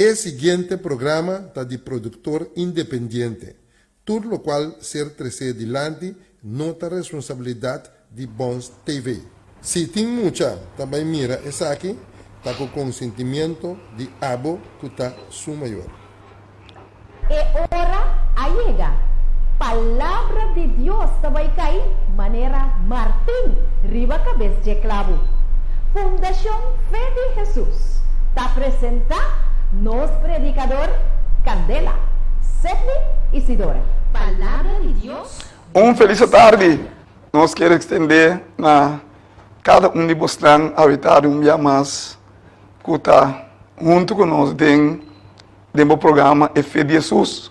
E siguiente programa ta di produktor independiente. Tur lokual ser tresé dilanti no ta responsabilidat di Bons TV. Si tin mucha ta bai mira esaki, ta ku konsentimiento di abo ku ta su mayor. E ora a yega. Palabra di Dios ta bai kai manera martin riba kabes dje klabu. Fundashon Fe di Hesus ta presentá nos predikador Kandela, Sedney Isidora. Palabra di Dios Un felis atardi nos kier extende na kada un di bosnan awitadi un bia mas ku ta huntu ku nos den den bo programa E Fe di Hesus.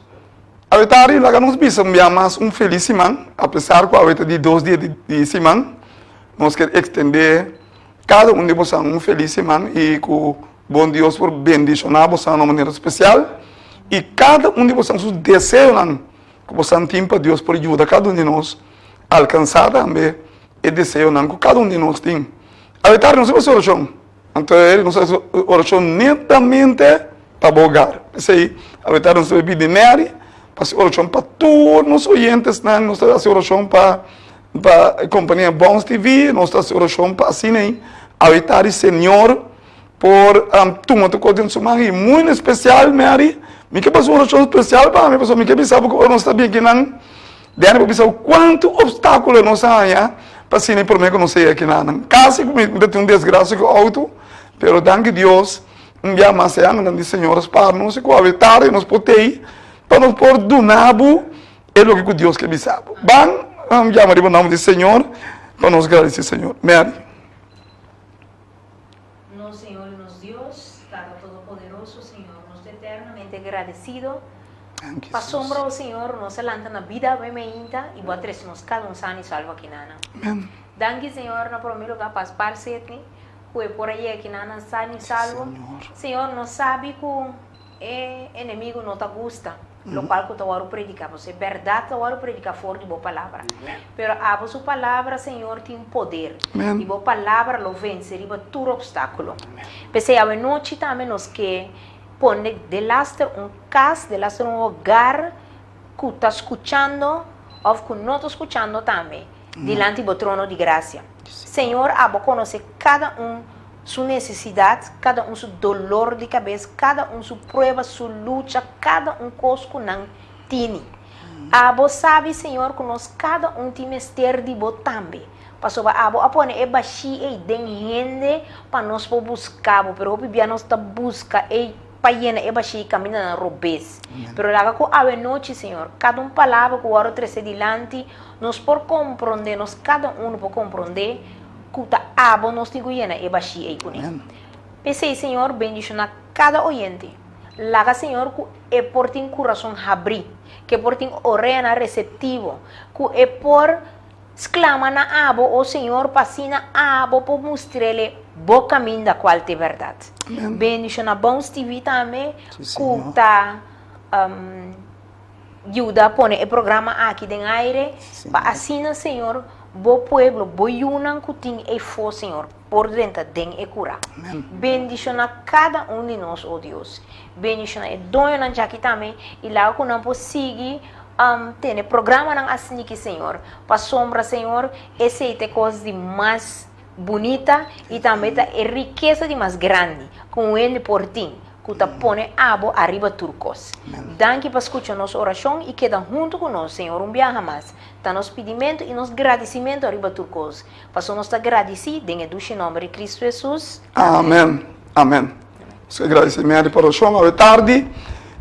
Awe tardi laga nos bisa un bia mas un felis siman, apesar ku awe ta di dos dia di siman, nos kier ekstendé kada un di bosan un felis siman i ku bon Dios por bendishoná bosan na un manera spesial i kada un di bosan su deseonan ku bosan tin pa Dios por yuda kada un di nos alkansá tambe e deseonan ku kada un di nos tin. Awe tardi nos a hasi orashon. Anto e nos hasi orashon netamente pa bo hogar. P'esei awita nos ta pidi Mary pa hasi orashon pa tur nos oyentesnan, nos ta hasi orashon pa pa e kompania Bons TV, nos ta hasi orashon pa asina ei awita di Señor por tuma tur kos den su man i muy en espesial Mary mi ke hasi un orashon spesial pa mi pasobra mi ke bisa bo ku ora nos ta bin akinan Dène por bisa bo kuantu opstákulo nos a haña pa asina e promé ku nos a yega kinanan. Kasi ku mi ta tin un desgrasia ku outo, pero danki Dios un bia mas e angelnan di Señor a spar nos i ku awe tardi nos por tei pa nos por duna bo e loke ku Dios ke bisa bo. Ban yama riba nòmber di Señor pa nos gradisí Señor. Mary. Nos Señor i nos Dios, Tata Todopoderoso, Señor, nos ta eternamente gradecido pasobra, o Señor, nos a lanta na bida awe meinta i bo a trece nos cada un sano i salvo akinana. Danki, Señor, na prome lugar pa spar Sidney, cu e por a yega akinana sano i salvo. Señor, nos sabi cu e enemigo no ta gusta locual cu ta worde predica, pasobra e berdad ta worde predica for di bo palabra. Pero abo su palabra, Señor, tin poder, i bo palabra lo vence riba tur obstáculo. P'esei awenochi tambe nos ke pone delaster un cas, delaster un hogar cu ta scuchando of cu no ta scuchando tambe dilanti bo trono di gracia. Señor, abo conoce cada un su necesidad, cada un su dolor di cabes, cada un su prueba, su lucha, cada un cos cu nan tini. Abo sabi, Señor, ku nos kada un tin mester di Bo tambe, pasobra Abo a pone e bashí ei den hende pa nos por buska Bo, pero hopi bia nos ta buska ei pa yena e bashí ei kamindanan robes. Pero laga ku awenochi, Señor, kada un palabra ku wòrdu trese dilanti, nos por komprondé, nos kada unu por komprondé ku ta Abo nos tin ku yena e bashí ei kuné. P'esei, Señor, bendishoná kada oyente. Laga, Señor, ku e por tin kurason habrí, ku e por tin oreanan reseptivo, ku e por sklama na abo, o Señor, pa asina abo por mustr'ele bo kaminda kual ta e bèrdat. Bendishona Bounce TV tambe ku ta yuda pone e programa aki den aire, pa asina, Señor, bo pueblo, bo yunan ku tin efo, Señor, por drenta den e kura. Bendishoná kada un di nos, o Dios. Bendishoná e doñonan djaki tambe i laga ku nan por sigui tene programanan asiniki, Señor. Pasobra, Señor, esei ta e kos di mas bunita i tambe ta e rikesa di mas grandi ku un hende por tin, ku ta pone abo ariba tur kos. Danki pa skucha nos orashon i keda huntu ku nos, Señor, un biaha mas. Ta nos pidimentu i nos gradisimentu ariba tur kos. Paso nos ta gradisí den e dushi nòmber di Kristu Hesus. Amen. Amen. Nos ke gradisí Mary pa orashon awe tardi.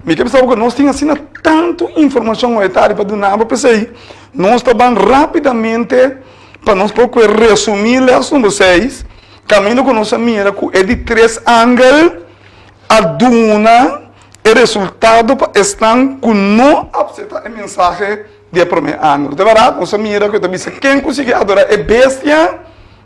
Mi ke bisa bo ku nos tin asina tantu informashon awe tardi pa duna bo, p'esei nos ta ban rápidamente pa nos por kue resumí lès number seis, kaminda ku nos a mira ku e di tres angel a duna e resultado pa esnan ku no apseptá e mensahe Di e promé angel. Ta bèrdat, nos a mira ku e ta bisa ken ku sigui adorá e bestia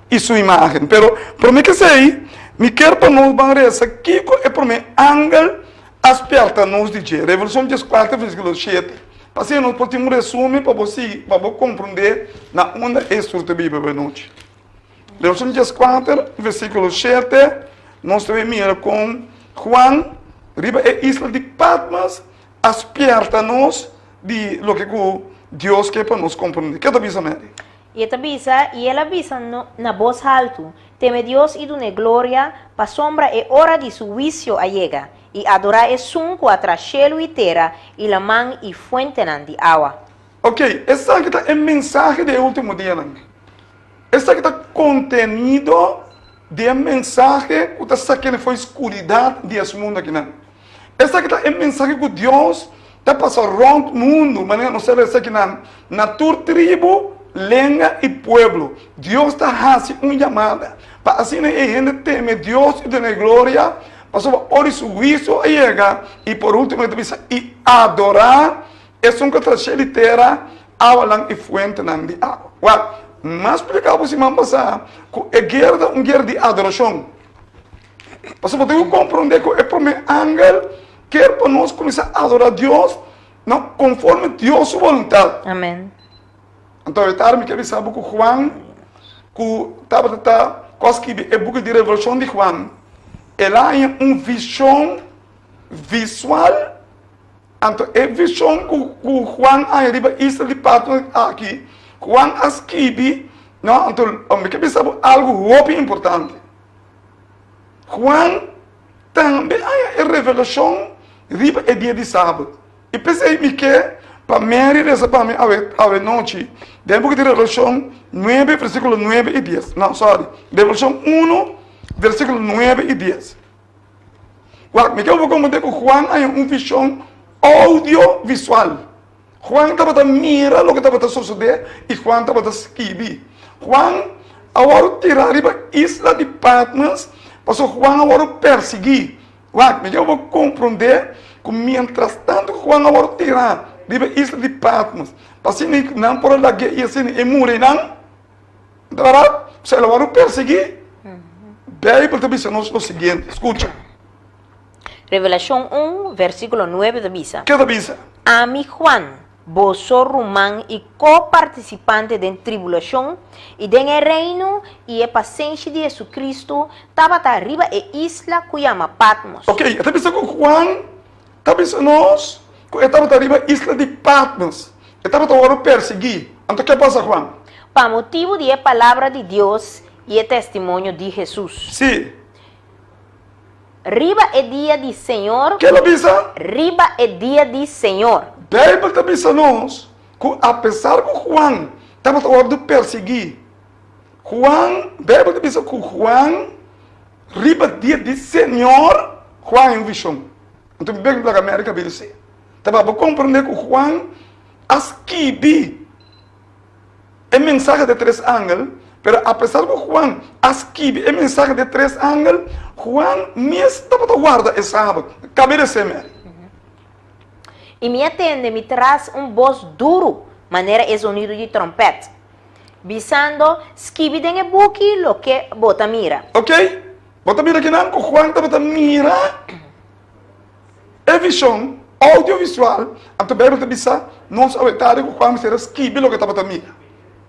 i su imágen. Pero promé ku esei, mi kier pa nos ban resa kiko e promé angel a spièrta nos di dje. Revelashon dieskuater versíkulo shete. Pa asina nos por tin un resúmen pa bo sigui, pa bo komprondé na unda e estudio ta biba awe nochi. Revelashon dieskuater versíkulo shete, nos ta bai mira kon Juan. riba e isla di Patmos a spièrta nos di loke ku Dios ke pa nos komprondé. Ke ta bisa, Mary? I e ta bisa, I el a bisa na bos haltu, Teme Dios i dun'é gloria, pasobra e ora di su huisio a yega, i adorá esun ku a traha shelu i tera i laman i fuentenan di awa. Oké, esaki ta e mensahe di e último dianan. Esaki ta kontenido di e mensahe ku ta sak'é for di skuridat di es mundu akinan. Esaki ta e mensahe ku Dios ta pasa rònt mundu, manera nos a lesa akinan, na tur tribu, lenga i pueblo. Dios ta hasi un yamada pa asina e hende teme Dios i dun'é gloria, pasobra ora di su huisio a yega, i por último e ta bisa, i adorá Esun ku ta shé di tera, awanan i fuentenan di awa. Wèl, m'a splika bo siman pasá ku e guera ta un guera di adorashon. Pasobra bo tin ku komprondé ku e promé angel kier pa nos kuminsá adorá Dios na konforme Dios su boluntat. Amèn. Anto e tardi mi ke bisa bo ku Juan ku tabata ta ku a skibi e buki di Revelashon di Juan, el a haña un vishon visual. Anto e vishon ku ku Juan a haña riba isla di Patmos aki, Juan a skibi, no, anto mi ke bisa bo algu hopi importante. Juan tambe a haña e revelashon riba e dia di sabat. I p'esei mi ke pa Mary resa pa mi awe awe nochi den buki di Revelashon nuebe versíkulo nuebe i dies. No, sorry, Revelashon uno versíkulo nuebe i dies. Wak, mi ke bo komprendé ku Juan a haña un vishon oudiovisual. Juan tabata mira loke tabata sosodé i Juan tabata skibi. Juan a wòrdu tirá riba isla di Patmos pasobra Juan a wòrdu persiguí. Wak, mi ke bo komprendé ku miéntras tantu ku Juan a wòrdu tirá riba isla di Patmos, pa asina nan por a lag'é i asina e muri nan. Ta bèrdat? Pasobra el a wòrdu persiguí. Beibel ta bisa nos lo siguiente, skucha. Revelashon un, versíkulo nuebe ta bisa. Ke ta bisa? Ami, Juan, boso ruman i ko-partisipante den tribulashon i den e reino i e pasenshi di Hesukristu, tabata riba e isla ku yama Patmos. Oké, e ta bisa ku Juan Ta bisa nos ku e tabata riba isla di Patmos. E tabata wòrdu persiguí. Anto ke pasa Juan? Pa motibu di e palabra di Dios i e testimonio di Hesus. Sí. Riba e dia di Señor. Ke lo bisa? Riba e dia di Señor. Beibel ta bisa nos ku apesar ku Juan tabata wòrdu persiguí, Juan, Beibel ta bisa ku Juan riba dia di Señor, Juan e un vishon. Anto mi bek laga Amérika bin si. Ta pa bo komprendé ku Juan a skibi e mensahe di e tres angel, pero apesar ku Juan a skibi e mensahe di e tres angel, Juan mes tabata warda e sabat. Kabe di esei, Mary. I mi a tende mi tras un bos duru, manera e zonidu di tròmpèt, bisando, Skibi den e buki loke bo ta mira. Oké, Bo ta mira kinan ku Juan tabata mira e vishon audiovisual, anto Beibel ta bisa nos awe tardi ku Juan mester a skibi loke e tabata mira.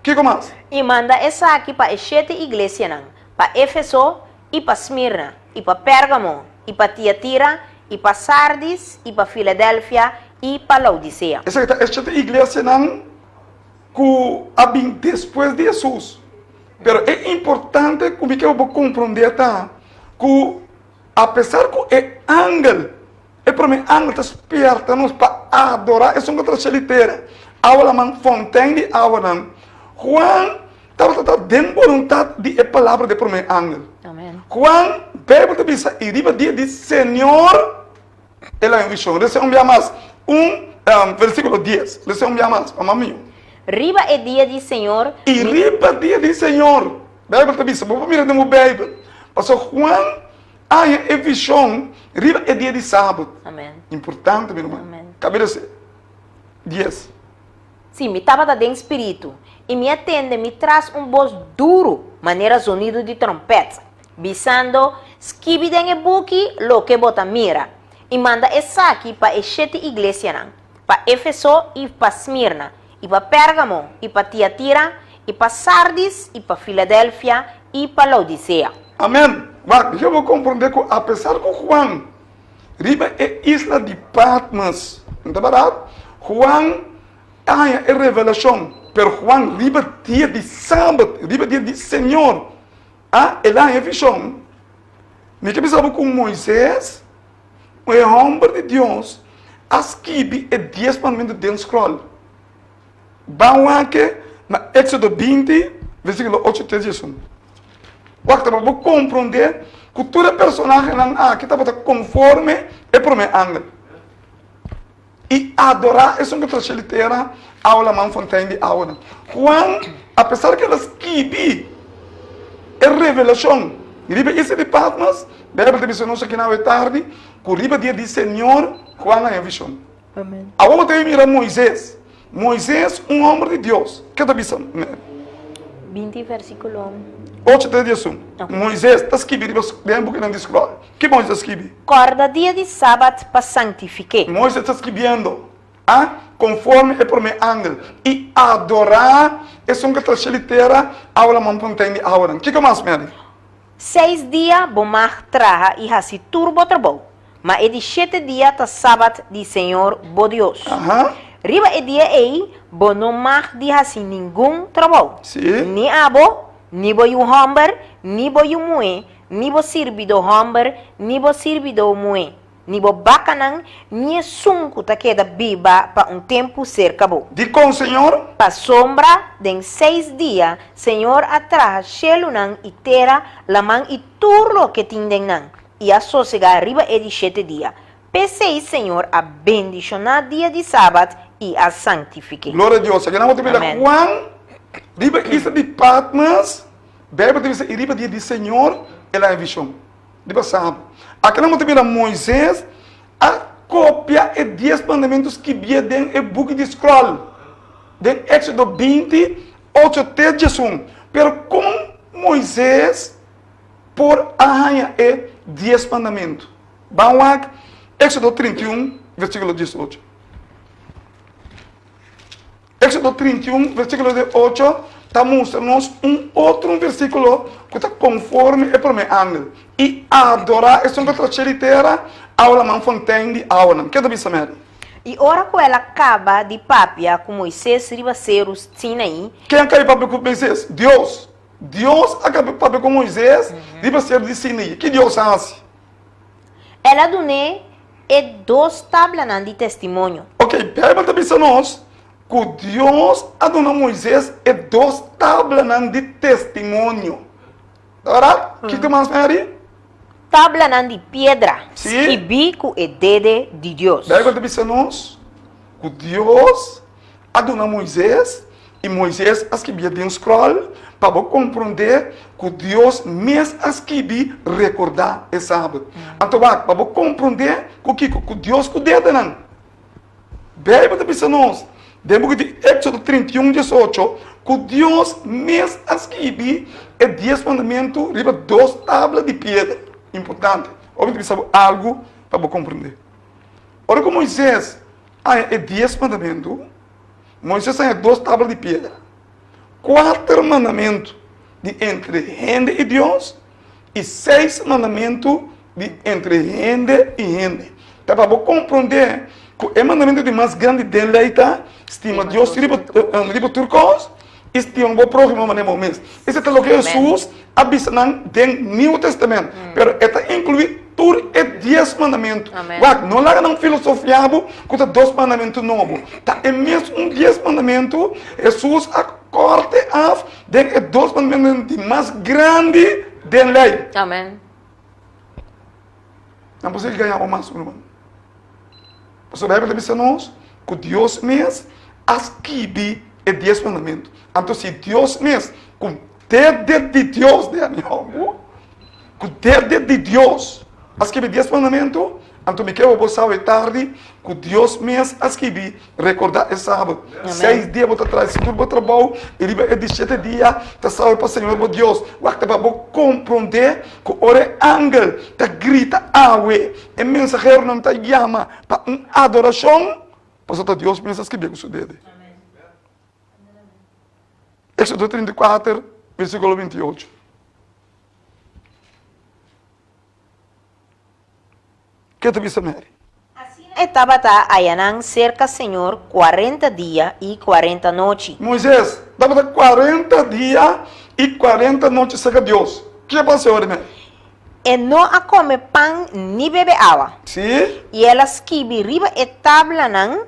Kiko mas? I manda esaki pa e shete iglesianan, pa Efeso, i pa Smirna, i pa Pérgamo, i pa Tiatira, i pa Sardis, i pa Filadelfia, i pa Laodisea. Esaki ta e shete iglesianan ku a bin despues di Hesus. Pero e importante ku mi ke bo komprondé ta ku apesar ku e angel, e promé angel ta spièrta nos pa adorá esun ku ta trasha di tera, awa laman, fontein di awanan, Juan tabata ta den boluntat di e palabra di e promé angel. Juan, Beibel ta bisa, i riba dia di Señor, El a un vishon. Lesa un bia mas. Un versíkulo dies. Lesa un bia mas, pa mami. Riba e dia di Señor. I riba dia di Señor. Beibel ta bisa, bo por mira den bo Beibel. Pasobra Juan a haña e vishon riba e dia di sabat. Amen. Importante, mi ruman. Amen. Kabe di esei. Dies. Sí, mi tabata den spiritu, i mi a tende mi tras un bos duru, manera zonidu di tròmpèt, bisando, Skibi den e buki loke bo ta mira, i manda esaki pa e shete iglesianan, pa Efeso i pa Smirna, i pa Pérgamo, i pa Tiatira, i pa Sardis, i pa Filadelfia, i pa Laodisea. Amèn. Wak, yo bo komprondé ku apesar ku Juan. Riba e isla di Patmos, no ta bèrdat? Juan a haña e revelashon, pero Juan riba dia di Sabat, riba dia di Señor, a el a haña e vishon. Mi ke bisa bo ku Moises, e hòmber di Dios, a skibi e dies mandamentu den skròl. Ban wak na Éxodo 20, versíkulo 8 te 11. Wak ta pa bo komprondé ku tur e personahenan aki tabata konforme e promé angel i adorá esun ku ta sheli tera, awa, laman, fontein di awanan. Juan, apesar ku el a skibi e revelashon riba e isla di Patmos, Beibel ta bisa nos aki na awe tardi ku riba dia di Señor Juan a haña vishon. Awor bo ta mira Moises. Moises, un homber di Dios. Ke ta bisa? 20 versíkulo. 8 te 11. Moises ta skibi riba den bukinan di skròl. Ke Moises ta skibi? Kòrda dia di sabat pa sanktifik'é. Moises ta skibiendo, a konforme e promé angel, i adorá esun ku ta sheli tera, awa laman ponten di awanan. Kiko mas, Mary? Seis dia bo mag traha i hasi tur bo trabou, Ma e di shete dia ta Sabat di Señor bo Dios. Riba e dia ei bo no mag di hasi ningun trabou, ni abo, ni bo yu hòmber, ni bo yu muhé, ni bo sirbidó hòmber, ni bo sirbidó muhé, ni bo bakanan, ni esun ku ta keda biba pa un tempu serka bo. Dikon, Señor? Pasobra den seis dia Señor a traha shelunan i tera, laman i tur loke tin den nan, i a sosegá riba e di shete dia. P'esei Señor a bendishoná dia di Sabat i a sanktifik'é. Gloria a Dios. Aki nan bo ta mira Amèn. Juan riba isla di Patmos, Bijbel ta bisa i riba dia di Señor el a haña vishon, riba Sabat. Aki nan bo ta mira Moises a kopia e dies mandamentu skibié den e buki di skròl, den Éxodo 20, 8 te 11. Pero kon Moises por a haña e Dies Mandamentu? Ban wak Éxodo 31, versíkulo 18. Éxodo 31, versíkulo 18 ta mustra nos un otro versíkulo ku ta konforme e promé angel. I adorá esun ku ta traché di tera, awa laman fontein di awanan. Ke ta bisa, Mary? I ora ku el a kaba di papia ku Moises riba seru Sinaí. Ken a kaba di papia ku Moises? Dios. Dios a papia ku Moises riba seru di Sinaí. Ki Dios a hasi? El a dun'é e dos tablanan di testimonio. Oke, Beibel ta bisa nos ku Dios a duna Moises e dos tablanan di testimonio. Ta bèrdat? Kiko mas, Mary? Tablanan di piedra skibí ku e dede di Dios. Beibel ta bisa nos ku Dios a duna Moises, i Moises a skibié den skròl pa bo komprondé ku Dios mes a skibi rekordá e sabat. Anto wak, pa bo komprondé ku kiko? Ku Dios ku dedenan. Beibel ta bisa nos den buki di Éksodo 31, 18 ku Dios mes a skibi e dies mandamentu riba dos tabla di piedra. Importante. Ora mi ta bisa bo algu pa bo komprondé. Ora ku Moises Haña e dies mandamentu, Moises haña dos tabla di piedra, kuater mandamentu di entre hende i Dios i seis mandamentu di entre hende i hende. Ta pa bo komprondé ku e mandamentu di mas grandi den lei ta, stima Dios riba riba tur kos i stima bo próhimo manera bo mes. Esei ta loke Hesus a bisa nan den Nieuw Testament, pero e ta inkluí tur e dies mandamentu. Wak, no laga nan filosofiá bo ku ta dos mandamentu nobo. Ta e mes un dies mandamentu Hesus a kòrte af den e dos mandamentunan di mas grandi den lei. Amen. Nan por sigui gaña bo mas, mi ruman. Pasobra Beibel ta bisa nos ku Dios mes a skibi e dies mandamentu. Anto si Dios mes ku dede di Dios den mi hòmber, ku dede di Dios a skibi dies mandamentu, anto mi ke bo sa awe tardi ku Dios mes a skibi rekordá e sabat. Seis dia bo ta traha tur bo trabou i riba e di shete dia ta sabat pa Señor bo Dios. Wak ta pa bo komprondé ku ora e angel ta grita awe, e mensaheronan ta yama pa un adorashon, pasobra ta Dios mes a skibié ku su dede. Éxodo 34, versíkulo 28. Ke ta bisa Mary? Asina e tabata ayanan serka Señor kuarenta dia i kuarenta nochi. Moises tabata kuarenta dia i kuarenta nochi serka Dios. Ke pasa ora, Mary? E no a kome pan ni bebe awa. Sí. I el a skibi riba e tablanan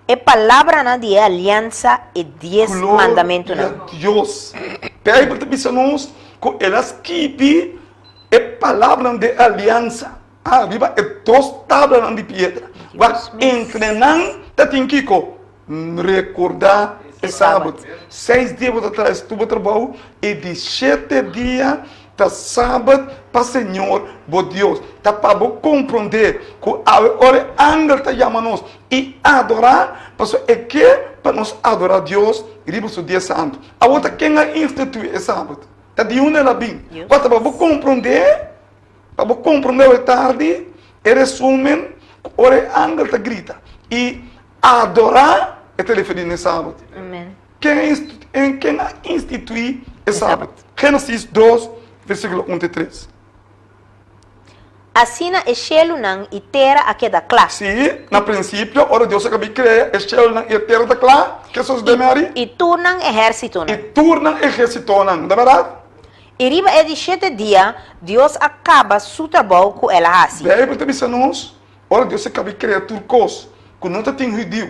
e palabranan di e aliansa, e dies mandamentunan. Gloria Dios! Beibel ta bisa nos ku el a skibi e palabranan di e aliansa riba e dos tablanan di piedra. Wak, entre nan ta tin kiko? Rekordá e sabat. Seis dia bo ta traha tur bo trabou i di shete dia ta sabat pa Señor bo Dios. Ta pa bo komprondé ku awe ora e angel ta yama nos i adorá, pasobra e ke pa nos adorá Dios riba su dia santu. Awor ta ken a instituí e sabat? Ta di unda el a bin? Wak, ta pa bo komprondé. Pa bo komprondé awe tardi e resumen ku ora e angel ta grita i adorá e ta referí na e sabat. Ken ken a instituí e sabat? Génesis dos versíkulo un te tres. Asina e shelunan i tera a keda kla. Sí, na prinsipio ora Dios a kabi krea e shelunan i e tera ta kla, ke sosodé Mary? I tur nan ehérsitonan. I tur nan ehérsitonan, ta bèrdat? I riba e di shete dia, Dios a kaba su trabou ku el a hasi. Beibel ta bisa nos, ora Dios a kaba di krea tur kos, ku no ta tin hudiu,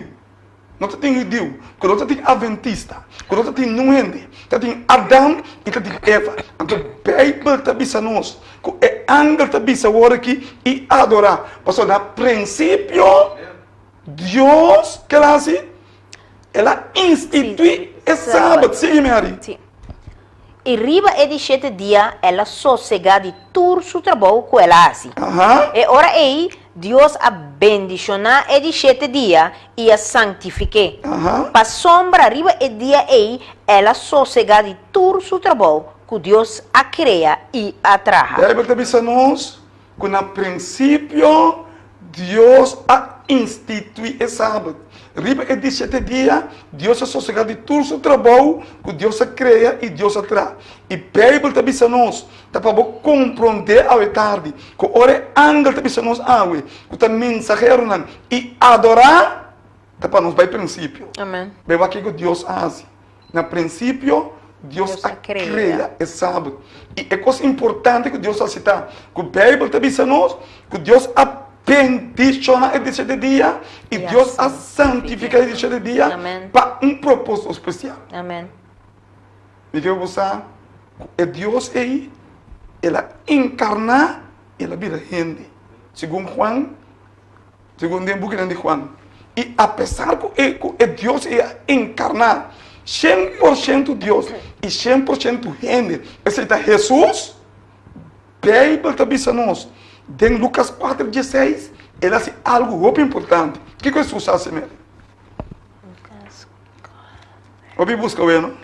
no ta tin hudiu, ku no ta tin adventista, ku no ta tin niun hende, ta tin Adam i ta tin Eva. Anto Beibel ta bisa nos ku e angel ta bisa wor aki i adorá, pasobra na prinsipio Dios, ke el a hasi? El a instituí e sabat. Sigui, Mary. Sí. I riba e di shete dia el a sosegá di tur su trabou ku el a hasi. E ora ei Dios a bendishoná e di shete dia i a sanktifik'é. Pasobra riba e dia ei el a sosegá di tur su trabou ku Dios a krea i a traha. Beibel ta bisa nos ku na prinsipio Dios a instituí e sabat. Riba e di shete dia, Dios a sosegá di tur su trabou ku Dios a krea i Dios a traha. I Beibel ta bisa nos, ta pa bo komprondé awe tardi, ku ora e angel ta bisa nos awe ku ta mensaheronan i adorá, ta pa nos bai prinsipio. Bai wak kiko Dios a hasi. Na prinsipio, Dios a krea e sabat. I e kos importante ku Dios a hasi ta ku Beibel ta bisa nos ku Dios a bendishoná e di shete dia i Dios a santifiká e di shete dia pa un propósito spesial. Mi ke bo sa ku e Dios ei, el a enkarná, el a bira hende. Segun Juan. Segun den bukinan di Juan. I apesar ku e ku e Dios ei a enkarná shen por shentu Dios i shen por shentu hende, esei ta Hesus, Beibel ta bisa nos den Lukas kuater dieseis, el a hasi algu hopi importante. Kiko Hesus a hasi, Mary? Hopi buska weno.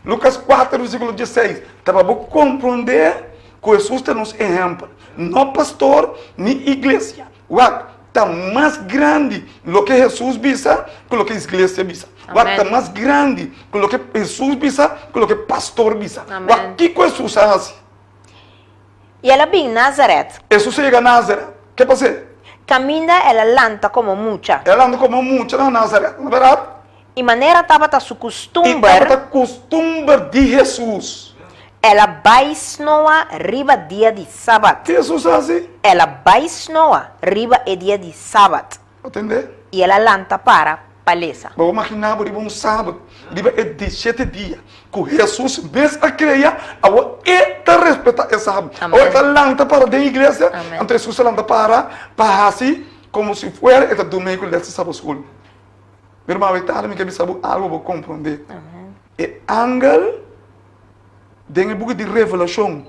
Lukas 4, versíkulo 16. Ta pa bo komprondé ku Hesus ta nos ehèmpel. No pastor ni iglesia. Wak, ta mas grandi loke Hesus bisa ku loke iglesia bisa. Wak, ta mas grandi ku loke Hesus bisa ku loke pastor bisa. Wak, kiko Hesus a hasi? I el a bin Nazaret. Hesus a yega Nazaret. Ke pas'é? Kaminda el a lanta komo mucha. El a lanta komo mucha na Nazaret, no bèrdat? I manera tabata su kustumber. I tabata kustumber di Hesus. El a bai snoa riba dia di sabat. Ke Hesus a hasi? El a bai snoa riba e dia di sabat. Bo tende? I el a lanta para pa lesa. Bo imaginá bo riba un sabat, riba e di shete dia, ku Hesus mes a krea, awor e ta respetá e sabat. Awor e ta lanta para den iglesia, anto Hesus a lanta para pa hasi komo si fuera e ta dumei ku lès di sabat skol. Mi ruman, awe tardi mi ke bisa bo algu bo komprondé. E angel den e buki di Revelashon.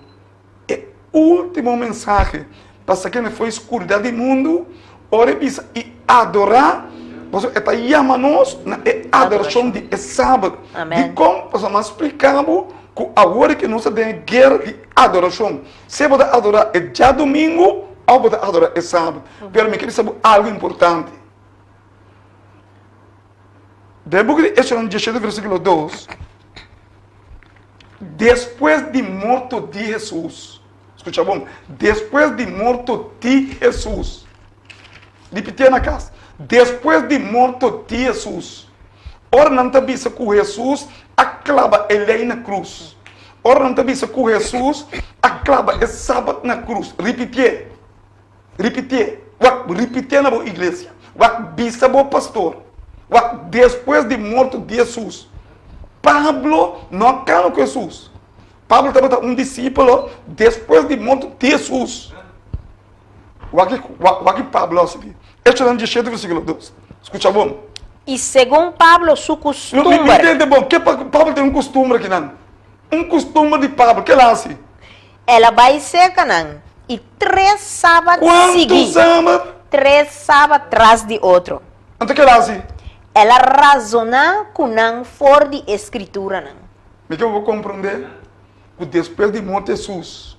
E último mensahe pa sa kende foi skuridat di mundu, ora e bisa i adorá, pasobra e ta yama nos na e adorashon di e sabat. Dikon? Pasobra mi a splika bo ku awor ke nos ta den e guera di adorashon. Sea bo ta adorá e djadumingu òf bo ta adorá e sabat. Pero mi ke bisa bo algu importante. Den buki di Echonan diesshete versíkulo dos, despues di morto di Hesus. Skucha bon, despues di morto di Hesus. Ripitié na kas, despues di morto di Hesus. Ora nan ta bisa ku Hesus a klaba e lei na krus. Ora nan ta bisa ku Hesus a klaba e sabat na krus. Ripitié. Ripitié. Wak, ripitié na bo iglesia. Wak, bisa bo pastor. Wak, despues di morto di Hesus. Pablo no a kaba ku Hesus. Pablo tabata un disípulo despues di morto di Hesus. Wak, wak Pablo a sibi. Echonan diesshete versíkulo dos. Skucha bon. I segun Pablo su Mi, mi kustumber. tende bon. Ke Pablo tin un kustumber akinan. Un kustumber di Pablo. Ke el a hasi? El a bai serka nan, i tres sabat Kuantu sigui. sabat? Tres sabat tras di otro. Anto ke el a hasi? El a razoná ku nan for di e Skrituranan. Mi ke bo komprondé ku despues di morto Hesus,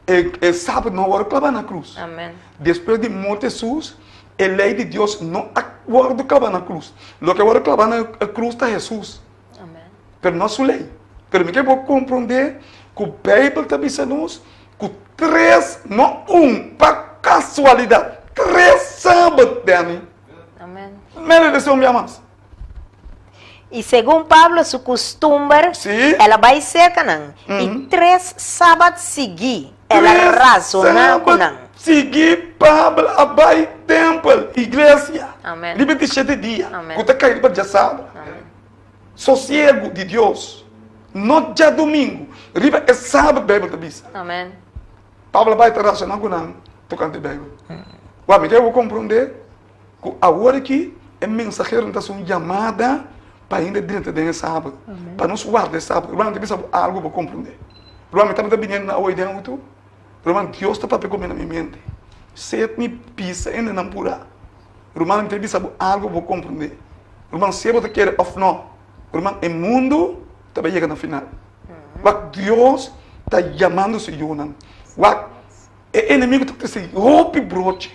e e sabat no a wòrdu klabá na krus. Amen. Despues di morto Hesus, e lei di Dios no a wòrdu klabá na krus. Loke a wòrdu klabá na e krus ta Hesus. Amen. Pero no su lei. Pero mi ke bo komprondé ku Beibel ta bisa nos ku tres, no un, pa kasualidat, tres sabat, Danny. Amen. Mene deseo un bia mas. I segun Pablo su kustumber, Sí. el a bai serka nan, i tres sabat siguí el a Tres razoná ku sabat nan. siguí Pablo a bai tèmpel, iglesia, Amen. riba di shete dia, Amen. ku ta kai riba djasabra. Amen. Sosiegu di Dios, no djadumingu, riba e sabat Beibel ta bisa. Amen. Pablo a bai ta razoná ku nan tokante Beibel. Wak, mi ke bo komprondé ku awor aki e mensaheronan ta hasi un yamada pa hende drenta den e sabat, pa nos warda e sabat. Ruman, mi ta bisa bo algu bo komprondé. Ruman, mi tabata biniendo na awor den outo, ruman, Dios ta papia ku mi na mi mente. Set mi pisa hende nan purá. Ruman, mi ta bisa bo algu bo komprondé. Ruman, sea bo ta kere òf nò, ruman, e mundu ta bai yega na final. Wak, Dios ta yamando su yunan. Wak, e enemigu ta trese hopi broche,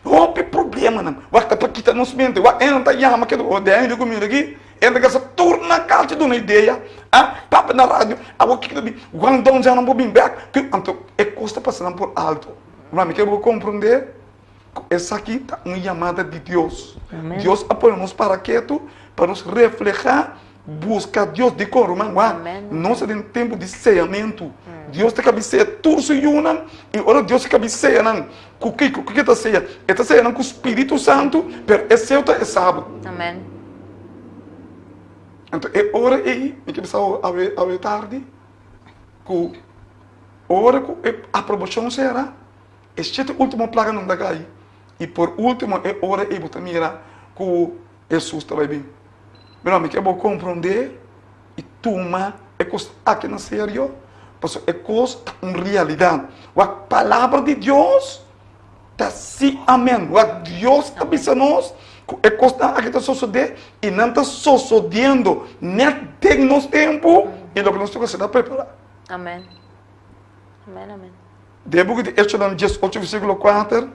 hopi problemanan. Wak, ta pa kita nos mente. Wak, e nan ta yama keda, oh, den di kumida aki, e nan ta gasta tur nan kalchi duna idea, ah, papia na radio, awor kiko ta bin, guandon dja nan por bin bèk. Anto, e kos ta pasa nan por alto. Ruman, mi ke bo komprondé. Ku esaki ta un yamada di Dios. Dios a pone nos para ketu pa nos reflehá, buska Dios. Dikon, ruman? Wak, nos ta den tempu di seyamentu. Dios ta kabi seya tur su yunan, i ora Dios kabi seya nan, ku kiko? Ku ke ta seya? E ta seya nan ku Spiritu Santu, pero e seyo ta e sabat. Anto e ora ei, mi ke bisa bo awe, awe tardi, ku ora ku e aprobashon sera, E shete ultimo plaganan ta kai, i por ultimo e ora ei bo ta mira ku Hesus ta bai bin. Mira, mi ke bo komprondé i tuma e kos aki na serio, pasobra e kos ta un realidat. Wak, palabra di Dios ta sí amen. Wak, Dios ta bisa nos ku e kosnan aki ta sosodé i nan ta sosodiendo nèt den nos tempu i loke nos tin ku hasi ta prepará. Amen. Amen, amen. Den buki di Echonan 18 versíkulo 4,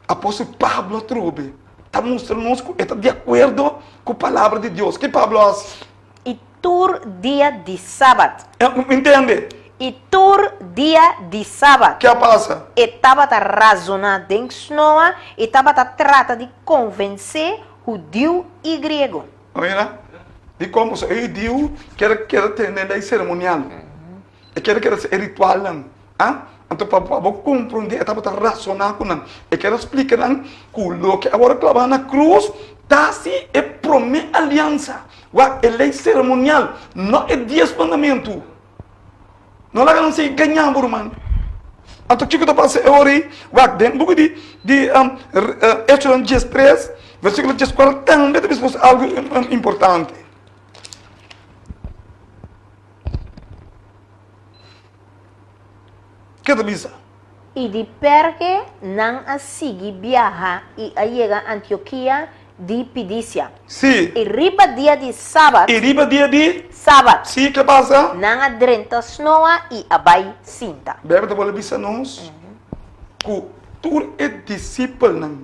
apòstel Pablo atrobe ta mustra nos ku e ta di akuerdo ku Palabra di Dios. Ke Pablo a hasi? I tur dia di sabat. Intende? I tur dia di sabat. Ke a pasa? E tabata razoná den snoa i tabata trata di konvensé hudiu i griego. Mira, dikon? Pasobra e hudiu kier keda tene lei seremonial. E kier keda e ritualnan. A Anto pa bo komprondé e tabata rasoná ku nan. E kier a splika nan ku loke a wòrdu klabá na krus ta si e promé aliansa. Wak, e lei seremonial, no e dies mandamentu. No laga nan sigui gañá bo, ruman. Anto kiko ta pasa e ora ei? Wak, den buki di di Echonan 13, versíkulo 14 tambe ta bisa nos algu importante. Ke ta bisa? I di Perge nan a sigui biaha i a yega Antiokia di Pidisia. Sí. I riba dia di Sabat. I riba dia di. Sabat. Sí, ke pasa? Nan a drenta snoa i a bai sinta. Beibel ta bolbe bisa nos ku tur e disipelnan,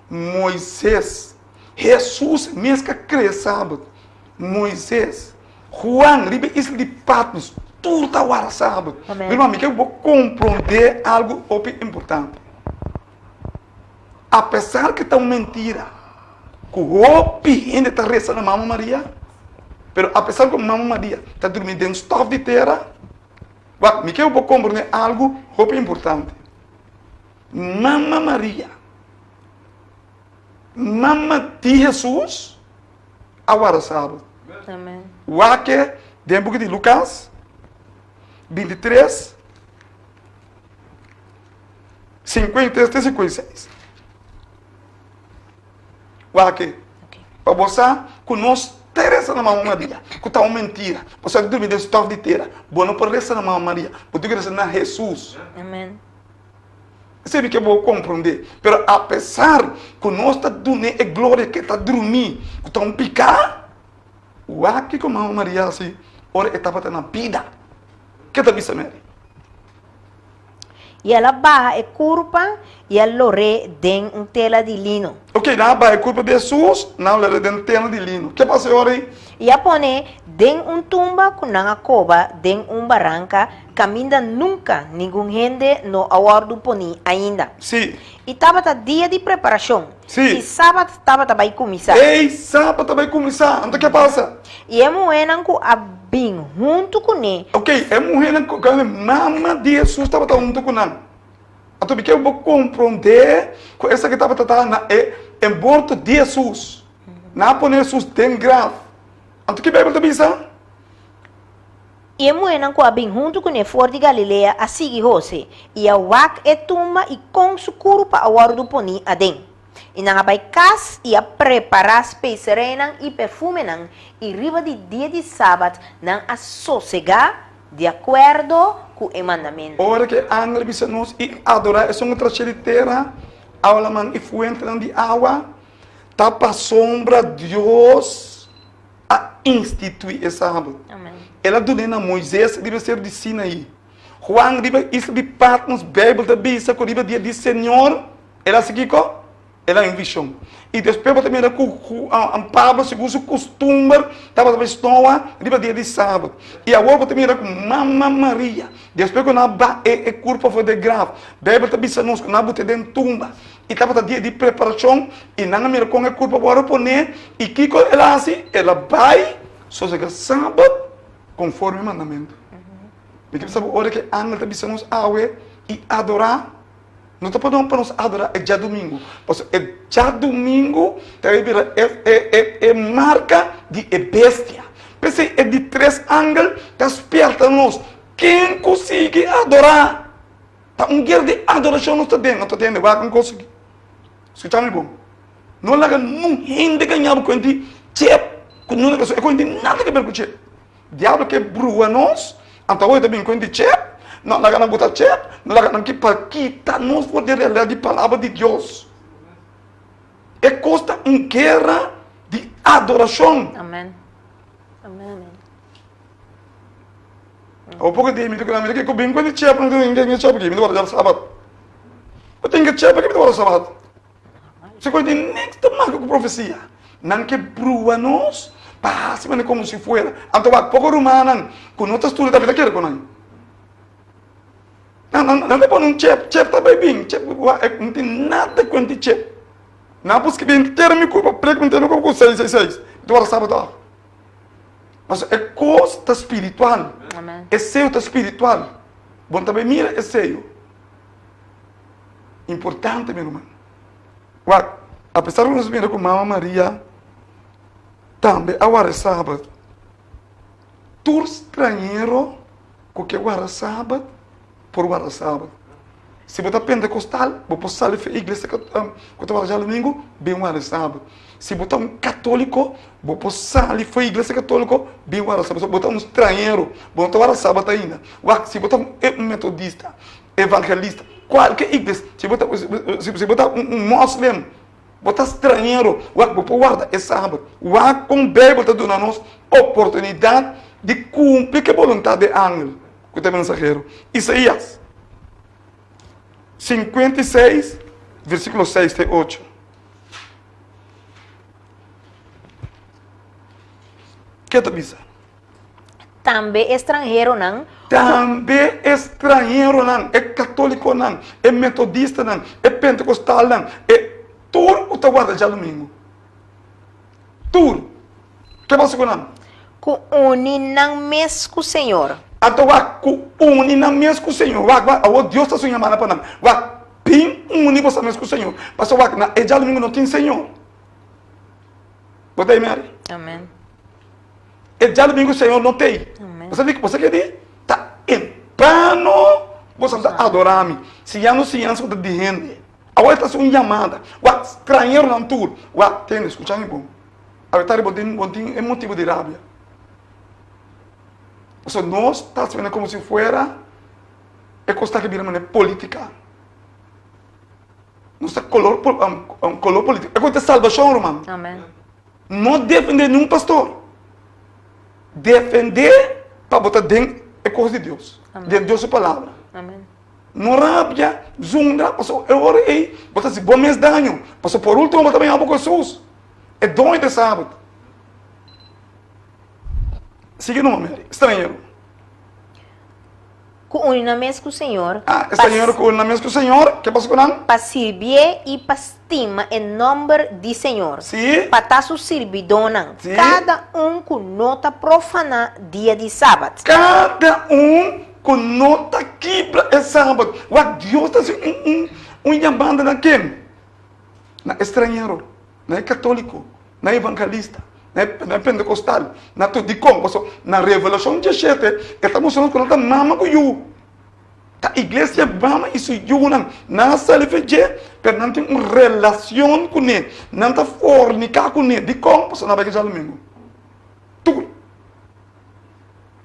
Moises, Hesus mes ka krea Sabat, Moises, Juan riba e isla di Patmos. tur ta warda sabat. Amen. Mi ruman, mi ke bo komprondé algu hopi importante. Apesar ku ta un mentira ku hopi hende ta resa na Mama Maria, pero apesar ku Mama Maria ta durmi den stòf di tera, wak, mi ke bo komprondé algu hopi importante. Mama Maria, mama di Hesus, a warda sabat. Amen. Wak den buki di Lukas 23, 53 te 56. Wak pa bo sa ku nos ta resa na Mama Maria, ku ta un mentira. Bo sa durmi den stof di tera, bo no por resa na Mama Maria, bo tin ku resa na Hesus. Amen. Esei mi ke bo komprondé. Pero apesar ku nos ta dun'é e gloria ku e ta drumí, ku ta un piká, wak kiko Mama Maria hasi ora e tabata na bida. Ke ta bisa Mary? I el a baha e kurpa i a lor'é den un tela di lino. Ok, nan a baha e kurpa di Hesus, nan a lor'é den tela di lino. Ke pasa e ora ei? I a pon'é den un tumba ku nan a koba den un baranka kaminda nunka ningun hende no a wòrdu poní ainda. Sí. I tabata dia di preparashon. Sí. I sabat tabata bai kuminsá. Ei, sabat ta bai kuminsá! Anto ke pasa? I e muhénan ku a bin huntu kuné. Ok, e muhénan ku mama di Hesus tabata huntu ku nan. Anto mi ke bo komprondé ku esaki tabata ta na e e morto di Hesus. Nan a pone Hesus den graf. Anto ki Beibel ta bisa? I e muhénan ku a bin huntu kuné for di Galilea a sigui Hose, i a wak e tumba i kon su kurpa a wòrdu poní aden. I nan a bai kas i a prepará spesereinan i perfumenan, i riba di dia di sabat nan a sosegá di akuerdo ku e mandamentu. Ora ku e angel bisa nos i adorá esun ku trashé di tera, aulaman i fuentenan di awa, ta pasobra Dios a instituí e sabat. El a dun'é na Moises riba e seru di Sinaí. Juan riba e isla di Patmos, Beibel ta bisa ku riba dia di Señor el a hasi kiko? El a haña un vishon. I despues bo ta mira ku Pablo segun su kustumber tabata bai snoa riba dia di sabat. I awor bo ta mira ku mama Maria, despues ku nan a baha e kurpo for di e graf, Beibel ta bisa nos ku nan a but'é den tumba. I tabata dia di preparashon, i nan a mira kon e kurpa wòrdu poné, i kiko el a hasi? El a bai sosegá sabat konforme e mandamentu. Mi ta bisa bo ora ku e angel ta bisa nos awe i adorá, no ta pa pa nos adorá e djadumingu, pasobra e djadumingu ta bai bira e e marka di e bestia. P'esei e di tres angel ta spièrta nos, ken ku sigui adorá? Ta un guera di adorashon nos ta den. Nos ta tende wak un kos aki. Skucha mi bon. No laga nun hende gaña bo kuenti chep ku nuna kaso. E kuenti nada ke ber ku chep. Diablo ke brua nos, anto awor e ta bin kuenti chep. No laga nan buta chep, no laga nan ki pa kita nos for di realidad di palabra di Dios. E kos ta un guera di adorashon. Amen. Amen, amen. Awo poko di mi ta keda mira kiko bin ku di chep no tin ke chep aki mi ta wòrdu djal sabat no tin ke chep aki mi ta wòrdu sabat si ku tin niks ta maka ku profesia nan ke brua nos pa hasi manera komo si fuera anto wak poko rumannan ku no ta studia tambe ta kere ku nan nan nan ta pone un chep chep ta bai bin chep wak no tin nada kuenti chep nan a buska henter mi kurpa prek mi henter mi kurpa ku seis seis seis mi ta wòrdu sabat òf. Pasobra e kos ta spiritual. E seyo ta spiritual. Bo no ta bai mira e seyo. Importante, mi ruman. Wak, apesar ku nos mira ku Mama Maria tambe a warda e sabat, tur strañero ku ke warda sabat por warda sabat. Si bo ta pentekostal, bo por sali for e iglesia ku ta warda djadumingu, bin warda sabat. Si bo ta un katoliko, bo por sali for e iglesia katoliko, bin warda sabat. Bo ta un stranhero, bo no ta warda sabat ainda. Wak, si bo ta un metodista, evangelista, kualke iglesia, si bo ta si bo ta un mòslem, bo ta stranhero, wak, bo por warda e sabat. Wak kon Beibel ta duna nos oportunidat di kumpli ku e boluntat di e angel. Ku ta e mensahero. Isaías 56, versíkulo 6 te 8. Ke ta bisa? Tambe e stranheronan ku. Tambe e stranheronan, e katólikonan, e metodistanan, e pentekostalnan, e tur ku ta warda djadumingu. Tur. Ke pasa ku nan? Ku uni nan mes ku Señor. Anto wak, ku uni nan mes ku Señor. Wak, wak, awor Dios ta su yamada pa nan. Wak, bin uni boso mes ku Señor. Pasobra wak, na e djadumingu no tin Señor. Bo ta ei, Mary? Amen. E djadumingu Señor no t'ei. Amen. Bo sa di, bo sa ke di? Ta en bano boso ta adorá mi, siñando siñansa ku ta di hende. Awor e ta hasi un yamada. Wak, strañeronan tur, wak, tende, skucha mi bon. Awe tardi bo tin, bo tin e motibu di rabia. Pasobra nos ta hasi manera komo si fuera e kos ta ke bira manera politika. Nos ta kolor, kolor politika. E kos ta salbashon, ruman. Amen. No defendé niun pastor. Defendé pa bo ta den e kos di Dios. Amen. Den Dios su palabra. Amen. No rabia, zundra, pasobra e ora ei bo ta hasi bo mes daño. Pasobra por ultimo bo ta baña bo ku Hesus, e doño di e sabat. Sigui numa, Mary. Strañero. Ku uni nan mes ku Señor. Ah, strañero ku uni nan mes ku Señor. Ke pasa ku nan? Pa sirbié i pa stima e nòmber di Señor. Sí. Pa ta su sirbidónan. Sí. Kada un ku no ta profaná dia di sabat. Kada un ku no ta kibra e sabat. Wak, Dios ta hasi un, un, un yamada na ken? Na e strañero, na e katóliko. Na evangelista, na e na e pentecostal, na tur. Dikon? Pasobra na Revelashon diesshete e ta mustra nos ku nan ta mama ku yu. Ta iglesia mama i su yunan. Nan a sali fe dje, pero nan tin un relashon kuné. Nan ta forniká kuné. Dikon? Pasobra nan a bai ke djadumingu. Tur.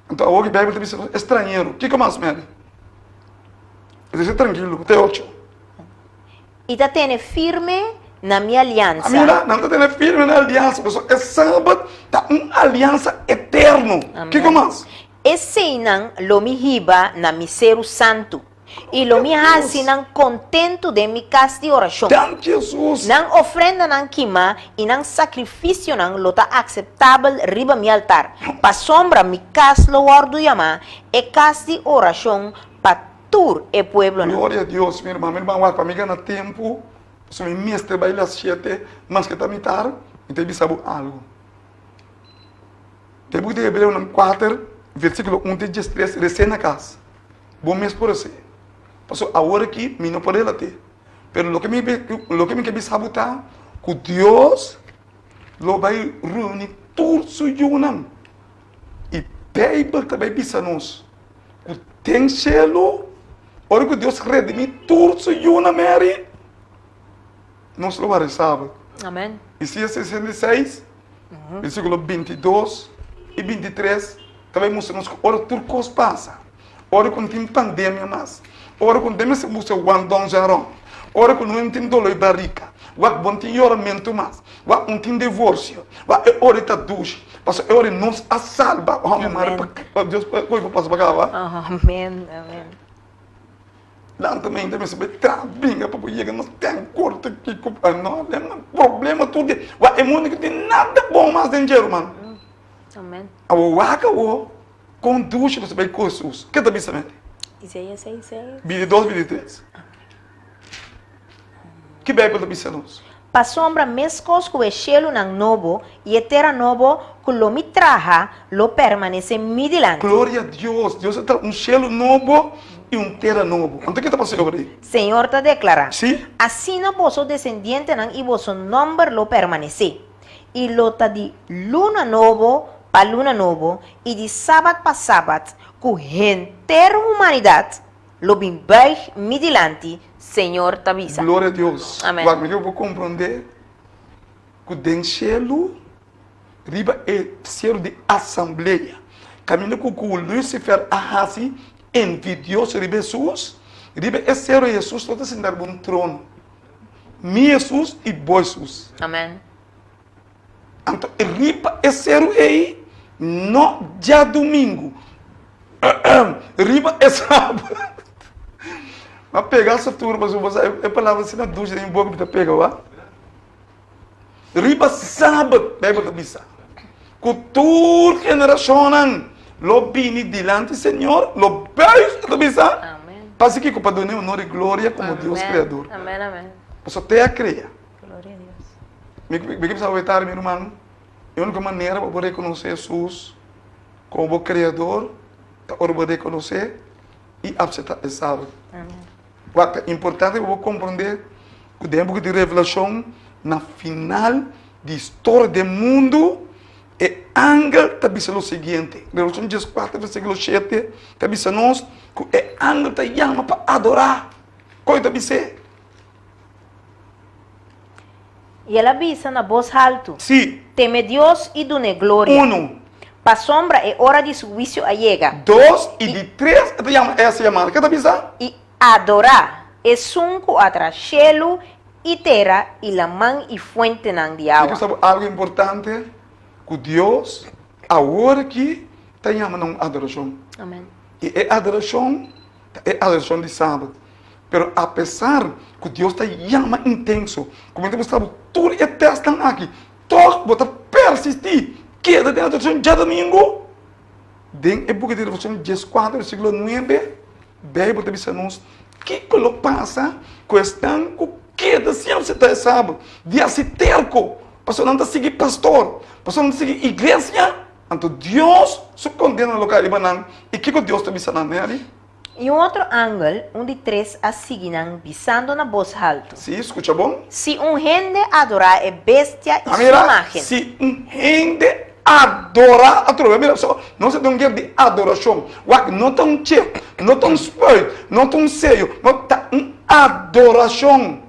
Anto awor ki Beibel ta bisa nos e strañero. Kiko mas, Mary? E ta trankilo. Te ocho. I ta tene firme na mi aliansa. Mira, nan ta tene firme na aliansa, pasobra e Sabat ta un aliansa eterno. Amen. Kiko mas? Eseinan lo mi hiba na mi seru santu, i lo mi hasi nan kontentu den mi kas di orashon. Danki, Hesus. Nan ofrendanan kimá i nan sakrifisionan lo ta akseptabel riba mi altar, pasobra mi kas lo wòrdu yamá e kas di orashon pa tur e pueblonan. Gloria a Dios mi hermano, mi hermano wak pa mi gana tempu pasobra mi mester bai las shete maske ta mitar mi ta bisa bo algo. Den buki di Hebreonan kuater versikulo un te diestres resé na kas bo mes por resé pasobra awor aki mi no por relat'é pero loke mi loke mi ke bisa bo ta ku Dios lo bai reuni tur su yunan i Beibel ta bai bisa nos. Ku den shelu, ora ku Dios redimí tur su yunan, Mary, nos lo wara e sabat. Amen. Isaías 66, versíkulo 22 i 23 ta bai mustra nos ku ora tur kos pasa, ora ku no tin pandemia mas, ora ku no tin mester buska wan don jaron, ora ku no tin dolor di barika, wak bo no tin yoramentu mas, Wak un tin divorcio. Wak e ora ta dushi. Pasobra e ora nos a salba. Homber mari pa Dios koe pa pasa pa kaba. Amen amen. Lanta mente mester bai traha binga pa bo yega nos ten korte kiko no problema tur dia. Wak e mundo no tin nada bon mas den dje ruman. Amen. Awor wak awor kon dushi nos ta bai ku Jesus. Ke ta bisa mende? Isaias 6 6. 22 23. Ki Beibel ta bisa nos? Pasobra meskos ku e shelunan nobo i e tera nobo ku lo mi traha lo permanesé mi dilanti. Gloria a Dios! Dios a traha un shelu nobo i un tera nobo. Anto ke ta pasa ora ei? Señor ta deklará, Sí. Asina boso desendientenan i boso nòmber lo permanesé, i lo ta di luna nobo pa luna nobo i di sabat pa sabat, ku henter humanidat Lo bin buig mi dilanti, Señor ta bisa. Gloria a Dios. Amen. Wak, mi ke bo komprondé ku den shelu, riba e seru di asamblea, kaminda ku ku Lucifer a hasi envidioso riba Hesus, riba e seru Hesus lo ta sinta riba un trono. Mi Hesus i bo Hesus. Amen. Anto riba e seru ei, no djadumingu, riba e sabat. Ma pega satura pasobra bo sa e palabra asina dushi den mi boka mi ta pega wak. Riba sabat, Beibel ta bisa, ku tur generashonnan. lo bini dilanti Señor, lo buig, e ta bisa, pa hasi kiko? Pa dun'é honor i gloria komo Dios Kreador. Pasobra te a krea. Mi ke bisa awe tardi, mi ruman, e úniko manera pa bo rekonosé Hesus komo bo Kreador ta ora bo rekonosé i apseptá e Sabat. Wak, ta importante pa bo komprondé ku den e buki di Revelashon, na final di historia den mundu, e angel ta bisa lo siguiente. Revelashon dieskuater versíkulo shete ta bisa nos ku e angel ta yama pa adorá. Kon e ta bis'é? I el a bisa na bos haltu. Sí. Teme Dios i dun'é gloria. Unu. Pasobra e ora di su huisio a yega. Dos i di tres e ta yama esa yamada. Ke ta bisa? I adorá Esun ku a traha shelu i tera i laman i fuentenan di awa. Mi ke sa bo algu importante, ku Dios awor aki ta yama na un adorashon. Amen. I e adorashon ta e adorashon di Sabat. Pero apesar ku Dios ta yama intenso, ku mi ta mustra bo tur e tèstnan aki, tòg bo ta persistí keda den adorashon djadumingu. Den e buki di Revelashon dieskuater versíkulo nuebe, Beibel ta bisa nos kiko lo pasa ku esnan ku keda sin aseptá e Sabat di hasi terko, pasobra nan ta sigui pastor, pasobra nan ta sigui iglesia, anto Dios su kondena lo kai riba nan. I kiko Dios ta bisa nan, Mary? I un otro angel, un di tres, a sigui nan, bisando na bos haltu. Sí, skucha bon. Si un hende adorá e bestia i A su mira, imágen. si un hende adorá atrobe, mira, so, nos ta den un guera di adorashon. Wak, no ta un chip, no ta un spuit, no ta un seyo, no, ta un adorashon.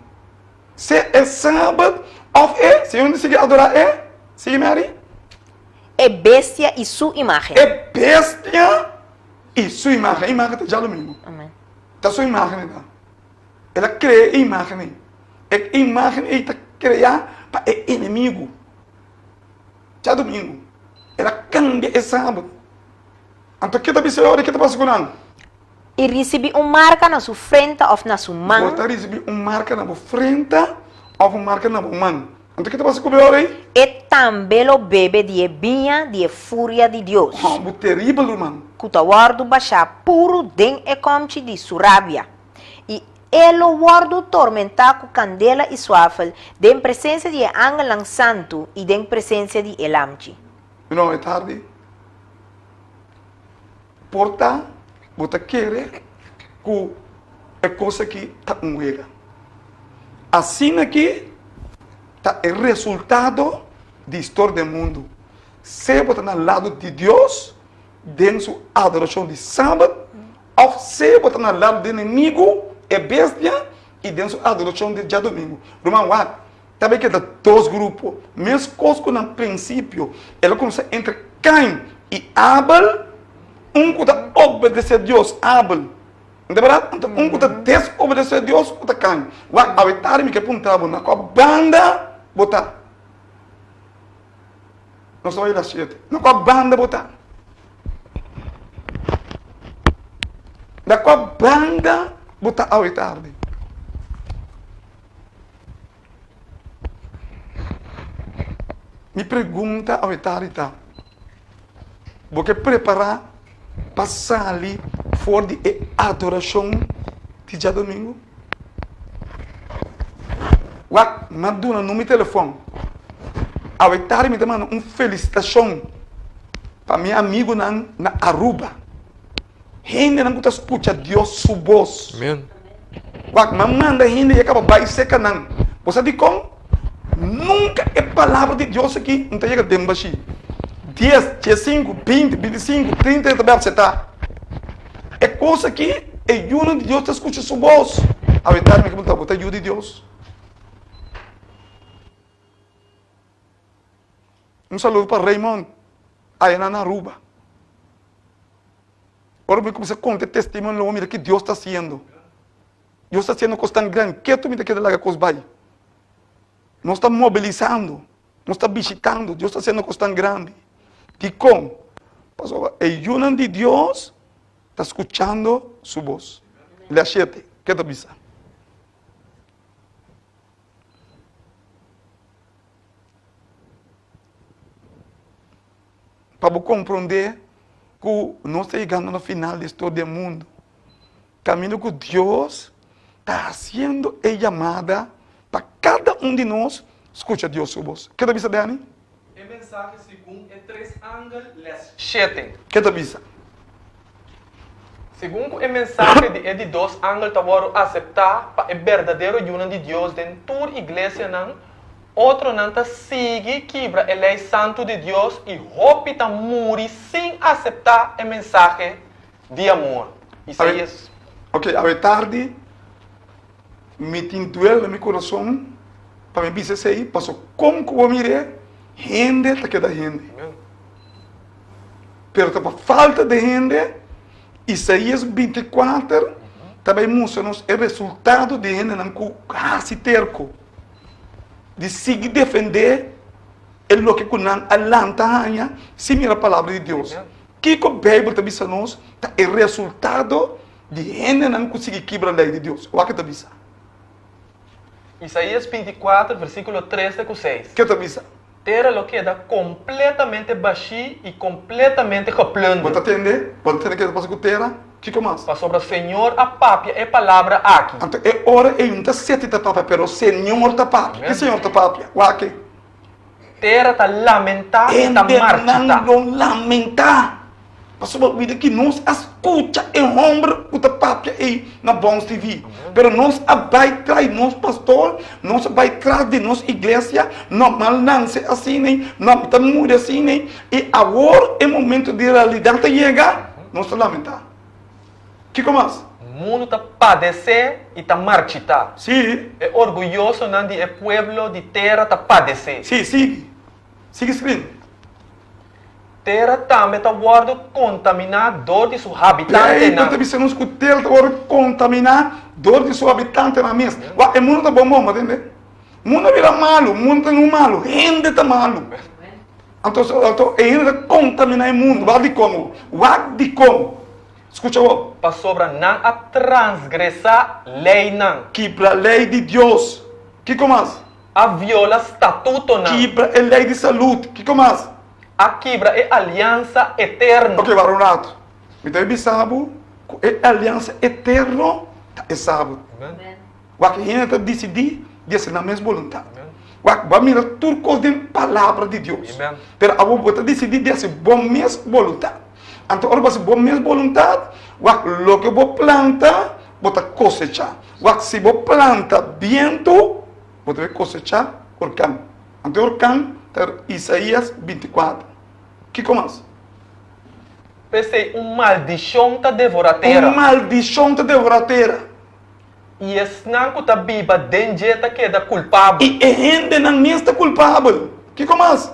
Sea e sabat òf e, si un hende sigui adorá e, sigui Mary? E bestia i su imágen. E bestia I su imagen, e imagen ta djadomingo. Amen. Ta su imagen ei ta. El a krea e imagen ei. E imagen ei ta krea pa e enemigu. Djadomingo. El a kambia e sabat. Anto ke ta bisa e ora? Ke ta pasa ku nan? I risibí un marka na su frenta òf na su man. Bo ta risibí un marka na bo frenta òf un marka na bo man. Anto ke ta pasa ku bo e ora ei? E tambe lo bebe di e biña di e furia di Dios. Hòmber teribel, ruman. Ku ta wòrdu bashá puru den e kòmchi di su rabia. I e lo wòrdu tormentá ku kandela i suafel den presensia di e angelnan santu i den presensia di e Lamchi. Mi no e tardi. Por ta bo ta kere ku e kos aki ta un wega. Asina ki ta e resultado di historia den mundu. Sea bo ta na lado di Dios den su adorashon di Sabat òf sea bo ta na lado di enemigu, e bestia, i den su adorashon di djadumingu. Ruman, wak, Ta bay keda dos grupo, mescos cu na principio el a cuminsa entre Cain y Abel, un cu ta obedece Dios, Abel, no ta berdad? Anto un cu ta desobedece Dios cu ta Cain. Wak, awe tardi mi ke puntra bo, na cua banda bo ta? Nos ta bay las siete. Na cua banda bo ta? Na cua banda bo ta awe tardi? Mi pregunta awe tardi ta, bo ke prepará pa sali for di e adorashon di djadumingu? Wak, mi a duna number di telefòn. Awe tardi mi ta manda un felisitashon pa mi amigunan na Aruba. Hendenan ku ta skucha Dios su bos. Amen. Wak, mi a manda hende i a kaba bai serka nan. Bo sa dikon? Nunka e palabra di Dios aki no ta yega den bashí. Dies, diesinku, binti, bintisinku, trinta e ta bai apseptá. E kos aki, e yunan di Dios ta skucha su bos. Awe tardi mi ke pregunta bo, ta yu di Dios? Un saludo pa Raymond aya na Aruba. Ora mi kuminsá konta e testimonio lo bo mira ki Dios ta hasiendo. Dios ta hasiendo kos tan gran ketu mi ta keda laga kos bai. Nos ta mobilisando, nos ta bishitando, Dios ta hasiendo kos tan grandi. Dikon? Pasobra e yunan di Dios ta skuchando su bos. Lea shete, ke ta bisa? Pa bo komprondé. ku nos ta yegando na final di historia di e mundu. Kaminda ku Dios ta hasiendo e yamada pa kada un di nos skucha Dios su bos. Ke ta bisa, Danny? E mensahe segun e tres angel, les shete. Ke ta bisa? Segun ku e mensahe di e di dos angel ta wòrdu aseptá pa e berdadero yunan di Dios den tur iglesianan, otronan ta sigui kibra e lei santu di Dios i hopi ta muri sin aseptá e mensahe di amor. Isaías. Ok, awe tardi mi tin duel na mi kurason pa mi bisa esei, paso kon ku bo mir'é, hende ta keda hende. Pero ta pa falta di hende, Isaías binti kuater ta bai mustra nos e resultado di hendenan ku hasi terko di sigui defendé e loke ku nan a lanta haña sin mira palabra di Dios. Kiko Beibel ta bisa nos ta e resultado di hendenan ku sigui kibra lei di Dios? Wak ta bisa. Isaías 24, versíkulo 3 te ku 6. Ke ta bisa? Tera lo keda kompletamente bashí i kompletamente geplùnder. Bo ta tende? Bo ta tende ke ta pasa ku tera? Kiko mas? Pasobra Señor a papia e palabra aki. Anto e ora ei no ta Seti ta papia, pero Señor ta papia. Ki Señor ta papia? Wak. Tera ta lamentá i ta marchitá. Hendenan lo lamentá pasobra wida ki nos a skucha e hòmber ku ta papia ei na Bons TV. Pero nos a bai tras di nos pastor, nos a bai tras di nos iglesia, no mal nanse asina ei, no ta muri asina ei, i awor e momento di realidat a yega, nos ta lamentá. Kiko mas? Mundu ta padesé i ta marchitá. Sí. E orguyosonan di e pueblo di tera ta padesé. Sí, sigui. Sigui skrin. Tera tambe ta wòrdu kontaminá dor di su habitantenan. Beibel ta bisa nos ku tera ta wòrdu kontaminá dor di su habitantenan mes. Wak, e mundu ta bon bon, bo tende? Mundu a bira malu, mundu ta un malu, hende ta malu. Anto, anto e hende ta kontaminá e mundu. Wak dikon, wak dikon. Skucha bo. Pasobra nan a transgresá leinan. Kibra lei di Dios. Kiko mas? A viola statutonan. Kibra e lei di salud. Kiko mas? A kibra e aliansa eterno. Ok, wak un ratu. Mi ta bisa bo ku e aliansa eterno ta e sabat. Wak hende ta disidí di hasi nan mes boluntat. Wak, bo a mira tur kos den Palabra di Dios. Pero awor bo ta disidí di hasi bo mes boluntat. Anto ora bo hasi bo mes boluntat, wak, loke bo planta, bo ta kosechá. Wak, si bo planta bientu, bo ta bai kosechá orkan. Anto e orkan ta Isaías 24. Kiko mas? P'esei un maldishon ta devorá tera. Un maldishon ta devorá tera. I esnan ku ta biba den dje ta keda kulpabel. I e hendenan mes ta kulpabel. Kiko mas?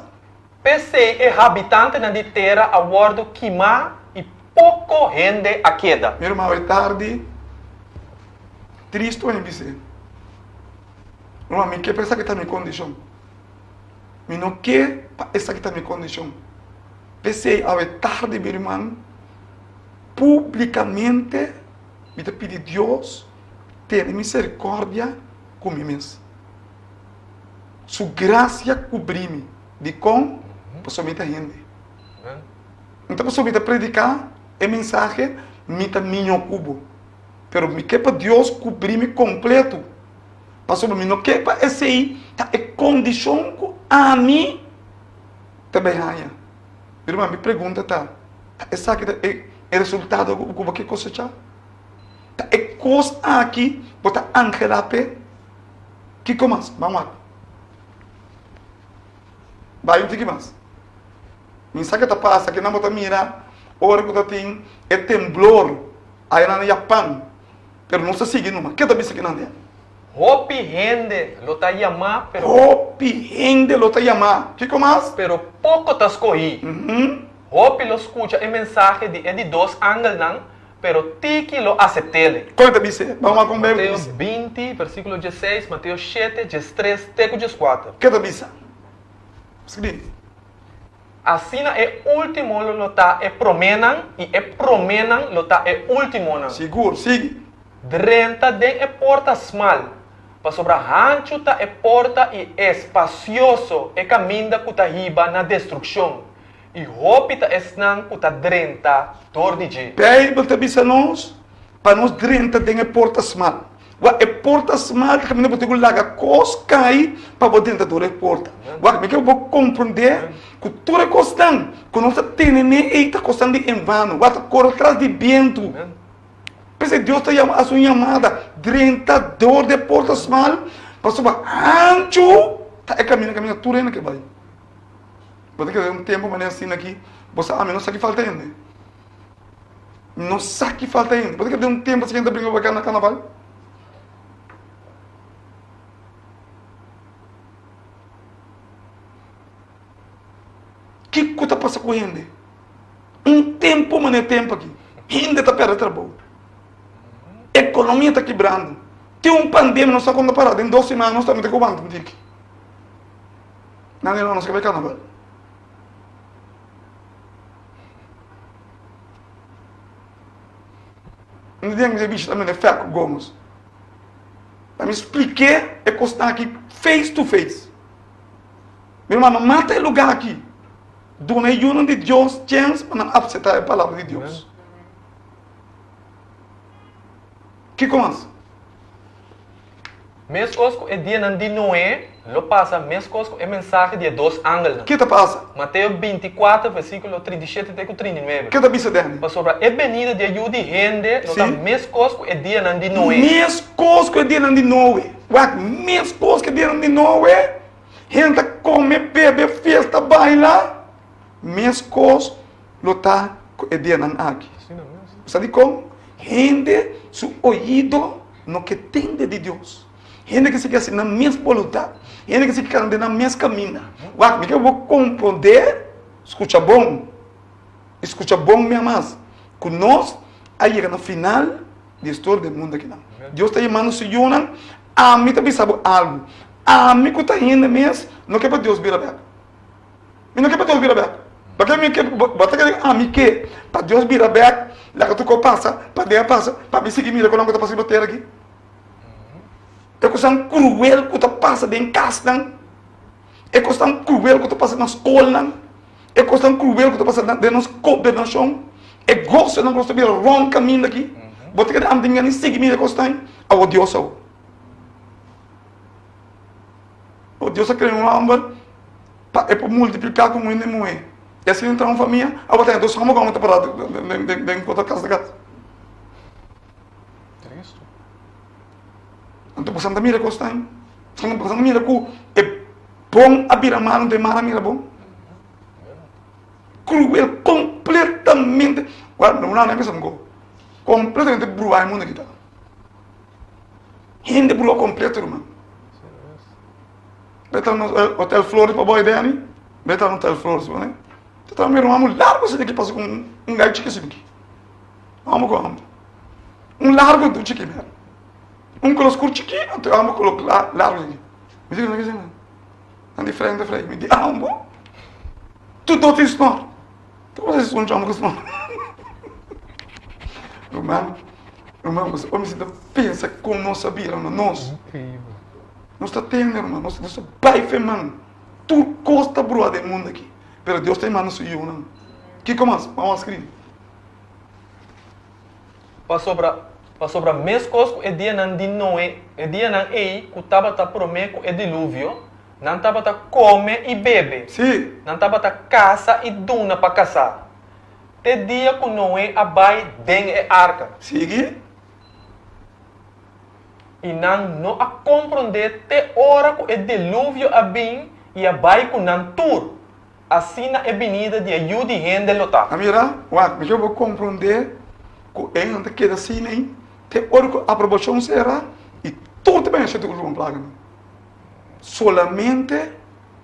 P'esei e habitantenan di tera a wòrdu kimá i poko hende a keda. Mi ruman, awe tardi tristu a mi bis'é, Ruman, mi ke pa esaki ta mi kondishon. Mi no ke pa esaki ta mi kondishon. P'esei awe tardi, mi ruman, públikamente Mi ta pidi Dios tene misericordia cu mi mes. Su gracia cubri mi. Dicon? Pasobra mi ta hende. No ta pasobra mi ta predica e mensahe, mi ta miño cu bo. Pero mi ke pa Dios cubri mi completo. Pasobra mi no ke pa esey ta e condicion cu ami ta bay haña. Mi ruman, mi pregunta ta, ta esaki ta e resultado ku bo ke kosechá? Ta e kos aki bo ta anhelá p'e? Kiko mas? Ban wak. Bai un tiki mas. Mi sa ke ta pasa, kinan bo ta mira ora ku ta tin e temblor ayanan na Japan, pero nos ta sigui numa. Ke ta bisa kinan den? Hopi hende lo ta yamá, pero. Hopi hende lo ta yamá. Kiko mas? Pero poko ta skohí. Hopi lo skucha e mensahe di e di dos angelnan, pero tiki lo asept'ele. Kon e ta bis'é? Ban wak kon Beibel ta Mateo bis'é. 20, versíkulo 16, Mateo 7, 13 te ku 14. Ke ta bisa? Skibí. Asina e último lo ta e proménan i e proménan lo ta e últimonan. Sigur, sigui. Drenta den e porta smal, pasobra hanchu ta e porta i espasioso e kaminda ku ta hiba na destrukshon, I hopi ta esnan ku ta drenta dor di dje. Beibel ta bisa nos pa nos drenta den e porta smal. Wak, e porta smal ta kaminda bo tin ku laga kos kai pa bo drenta dor e porta. Wak, mi ke bo komprondé ku tur e kosnan ku nos ta tene n'e ei ta kosnan di en vano. Wak, ta kore tras di bientu. P'esei Dios ta yama hasi un yamada, drenta dor di e porta smal, pasobra hanchu ta e kaminda kaminda tur hende ke bai. Bo ta keda un tempu manera asina aki, bo sa ami no sa ki falta hende. Mi no sa ki falta hende. Bo ta keda un tempu asina hende ta bringa baka na karnaval? Kiko ta pasa ku hende? Un tempu manera e tempu aki, hende ta perde trabou. Ekonomia ta kibrando. Tin un pandemia, nos ta konta para, den dos siman nos tambe ta ku wanta un tiki. Nan di no, nos ke bai karnaval. Un dia mi bishita mene Ferco Gomes. Pa mi splik'é e kosnan aki face to face. Mi ruman, no mata e lugá aki. Duna e yunan di Dios chèns pa nan apseptá e Palabra di Dios. Kiko mas? Meskos ku e dianan di Noe lo pasa meskos ku e mensahe di e dos angelnan. Ke ta pasa? Mateo 24, versíkulo 37 te ku 39. Ke ta bisa Danny? Pasobra e benida di e Yu di hende lo ta meskos ku e dianan di Noe. Meskos ku e dianan di Noe. Wak, meskos ku e dianan di Noe. Hende ta kome, bebe, fiesta, baila. Meskos lo ta ku e dianan aki. Sa dikon? Hende su oido no ke tende di Dios. Hende ke sigui hasi nan mes boluntat. Hende ke sigui kana den nan mes kaminda. Wak, mi ke bo komprondé, skucha bon, i skucha bon mi amas, ku nos a yega na final di e storia di e mundu akinan. Dios ta yamando su yunan. Ami ta bisa bo algu, ami ku ta hende mes no ke pa Dios bira bèk. Mi no ke pa Dios bira bèk. Bo ke mi ke, bo ta kere ami ke pa Dios bira bèk, laga tur kos pasa, pa dia pasa, pa mi sigui mira kon ku ta pasa riba tera aki? E kosnan kruel ku ta pasa den kasnan, e kosnan kruel ku ta pasa na skolnan, e kosnan kruel ku ta pasa den nos gobernashon, e gosonan ku nos ta bira rònt kaminda aki, bo ta kere ami tin gana di sigui mira e kosnan? Awor Dios awor. Dios a krea un hòmber pa e por multipliká ku un hende muhé. I asina entra un famia, awor ta dos hòmber ku hòmber ta pará den kontra kas ta kas. Tristu. Anto boso ta mira kos ta? Boso ta mira ku e bon a bira malu, anto e mal a bira bon? Kruel, kompletamente. Wèl, no nan a bisa mi ku kompletamente bruha e mundu aki ta. Hende bruha kompleto, ruman. Beta na Hotel Flores pa boy Danny. Beta na Hotel Flores, bone. Te ta mira un amo largo asina ki pasa ku un gai chiki asina ki. Amo ku amo. Un largo anto un chiki mera. Un kolo skur chiki anto amo kolo largo asina. Mi di asina. Nan di frente frei. Mi di amo. Tur dos tin snor. Tu cosa si un chamo ku snor. Ruman, ruman, ora mi sinta pensa kon nos a bira na nos. Increíble. Nos ta tende, ruman, nos ta bai fe man. Tur kos ta brua den mundu aki, pero Dios ta yamando su yunan. Kiko mas? Ban wak skribi. Pasobra, pasobra meskos ku e dianan di Noe, e dianan ei ku tabata promé ku e diluvio, nan tabata kome i bebe, Sí. nan tabata kasa i duna pa kasá, te dia ku Noe a bai den e arka. Sigui. I nan no a komprondé te ora ku e diluvio a bin i a bai ku nan tur. Asina e binida di e Yu di hende lo ta. A mira, wak, mi ke bo komprondé ku e nan ta keda asina ei te ora ku aprobashon sera i tur ta bin asepta ku su plaganan. Solamente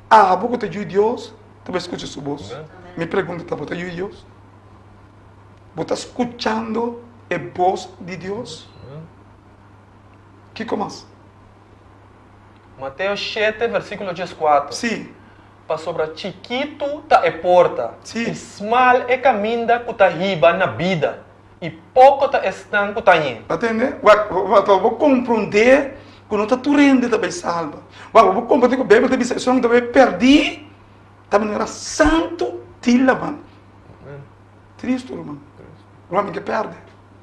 abo ku ta yu di Dios ta bai skucha su bos. Mi pregunta ta, bo ta yu di Dios? Bo ta skuchando e bos di Dios? Kiko mas? Mateo shete, versíkulo dieskuater. Sí. Pasobra chikitu ta e porta, Sí. i smal e kaminda ku ta hiba na bida, i poko ta esnan ku ta hañ'é. Bo tende? Wak, wak, pa bo komprondé ku no ta tur hende ta bai salba. Wak, pa bo komprondé ku Beibel ta bisa esun ku ta bai pèrdí ta manera santu. parti laman. Tristu ruman. Ruman mi ke pèrdè.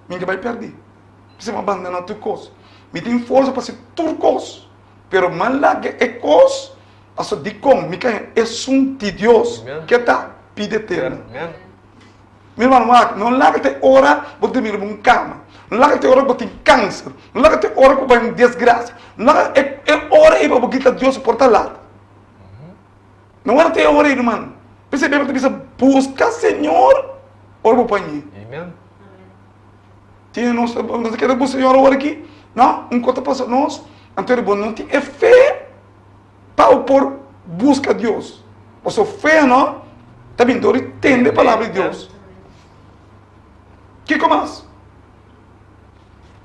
Mi ke bai pèrdí. P'esei mi a bandoná tur kos. Mi tin forsa pa hasi tur kos, pero mi a laga e kos pasobra dikon mi ka esun di Dios ke ta pida eterno. Mi hermano wak, no laga te ora bo ta mira bo un kama, no laga te ora bo tin kanser, no laga te ora ku bai un desgrasia, no laga e e ora ei pa bo grita Dios por ta lat. No wara te ora ei ruman. P'esei Beibel ta bisa buska Señor ora bo pañ'é. Amen. Tin nos nos ta kere buska Señor awor aki? No, un kos ta pasa nos, anto bo no tin e fe. Pa bo por buska Dios. Pasobra fe no ta bin dor di tende palabra di Dios. Kiko mas?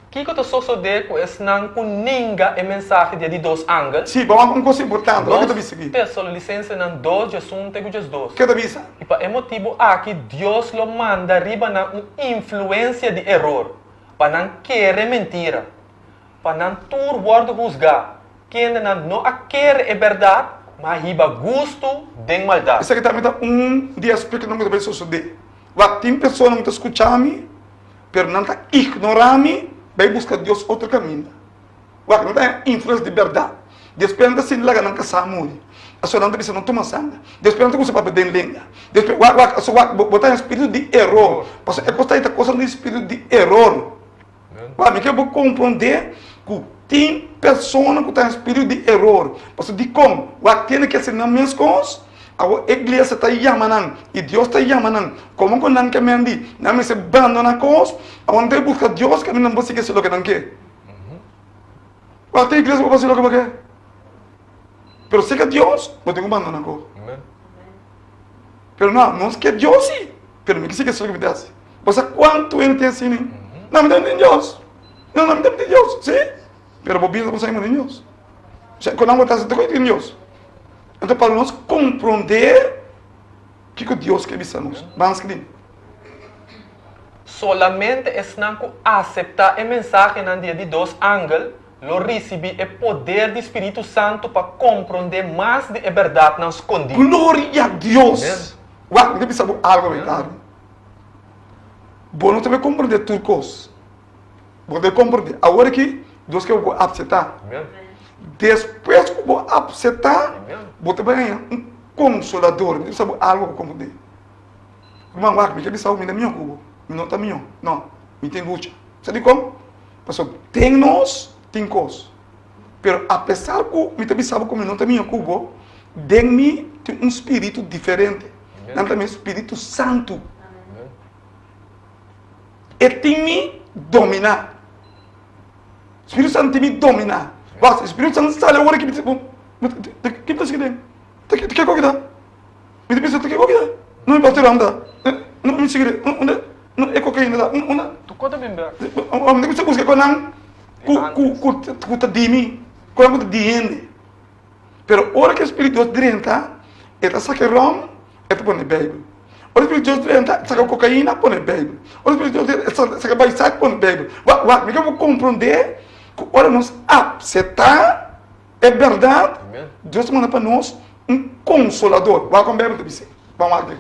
Kiko ta sosodé ku esnan ku ninga e mensahe di e di dos angel? Sí, bo wak un kos importante. Wak ke ta bisa aki. Dos Tesalonisensenan dos, diesun te ku 12. Ke ta bisa? I pa e motibu aki Dios lo manda riba nan un influensia di eror, pa nan kere mentira, pa nan tur wòrdu husgá, Kendenan no a kere e bèrdat, ma a hiba gustu den maldat. Esaki tambe ta un di e aspektonan ku ta bai sosodé. Wak, tin personanan ku ta skucha mi, pero nan ta ignorá mi, bai buska Dios otro kaminda. Wak, nan ta haña influensia di bèrdat. Despues nan ta sinti laga nan kasá muri. Aso nan ta bisa no tuma sanga. Despues nan ta kuminsá papia den lenga. Despues, wak, wak, aso wak, bo ta haña spiritu di eror. Pasobra e kos ta ei ta kosnan di spiritu di eror. Wak, mi ke bo komprondé ku tin persona ku ta den spiritu di eror. Pasobra dikon? Wak, tene ke hasi nan mes kos. Awor e iglesia ta yama nan i Dios ta yama nan. Komo ku nan ke mendi? Nan mester bandoná kos. Awor nan ta buska Dios kaminda nan por sigui hasi loke nan ke. Wak, tin iglesia ku por hasi loke bo ke. Pero serka Dios, bo tin ku bandoná kos. Pero no, nos ke Dios si, pero mi ke sigui hasi loke mi ta hasi. Bo sa kuantu hende tin asina? No, mi ta den Dios. No, no, mi ta den Dios. Sí, pero bo bida bo sa den Dios. Osea, ku nan bo ta hasi tur den Dios. Anto pa nos komprondé kiko Dios ke bisa nos. Ban skrin. Solamente esnan ku aseptá e mensahenan di e di dos angel lo risibí e poder di Spiritu Santu pa komprondé mas di e bèrdatnan skondí. Gloria Dios! Wak, mi ta bisa bo algu awor tardi. Bo no ta bay comprende tur cos. Bo no ta bay comprende. Awor aki, Dios ke bo acepta. Despues cu bo acepta, bo ta bay haña un consolador. Mi ta bisa bo algo pa bo comprende. Ruman, wak, mi ke bisa bo, mi ta miho cu bo. Mi no ta miho. No, mi tin lucha. Sa dicon? Pasobra den nos tin cos. Pero apesar cu mi ta bisa bo cu mi no ta miho cu bo, den mi tin un spiritu diferente. Nan ta mi Spiritu Santu. E tin mi dominá. Spiritu Santu tin mi dominá. Wak, Spiritu Santu sali awor aki, mi ta bisa, ki ta sigui den? Ta ke ku ta? Mi ta bisa, ta ke ku ta? No, mi pastor anda. No, mi sigui den. Unda? No, e kokaina ta. Unda? Tu kota bin bek. Mi ta bisa buska konan ku, ku, ku, ku ta di mi, konan ku ta di hende. Pero ora ku e Spiritu Dios drenta, e ta saka e ròm, e ta pone Beibel. Ora e Spiritu Dios drenta, e ta saka kokaina, pone Beibel. Ora e Spiritu Dios drenta, e ta saka baisai, pone Beibel. Wak, wak, mi ke bo komprondé ku ora nos apseptá e bèrdat, Dios ta manda pa nos un konsolador. Wak kon Beibel ta bis'é. Ban wak den.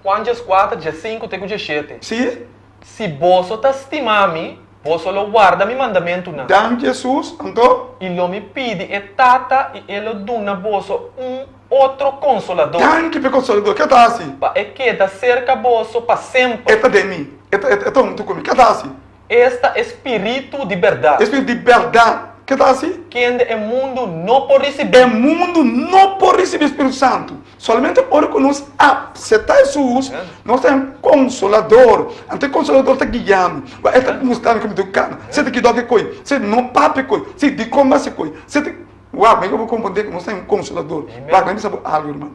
Juan 14, 15 te ku 17. Sí. Si boso ta stima mi, boso lo warda mi mandamentunan. Danki Hesus, anto. I lo mi pidi e Tata i e lo duna boso un otro Konsolador. Danki pa e Konsolador. Ke ta hasi? Pa e keda serka boso pa semper. E ta den mi. E ta, e ta huntu ku mi. Ke ta hasi? Esta e Spiritu di bèrdat. E Spiritu di bèrdat. Ke ta hasi? Kende e mundu no por risibí. E mundu no por risibí Spiritu Santu. Solamente ora ku nos apseptá Hesus, nos ta un Konsolador. Anto e Konsolador ta guia mi. E ta mustra mi ku mi ta kana. Si ta kidó ke koi, si no papia koi, si dikon bo hasi koi, si ta. Wak, mi ke bo komprondé ku nos ta un Konsolador. Wak, mi bisa bo algu, ruman.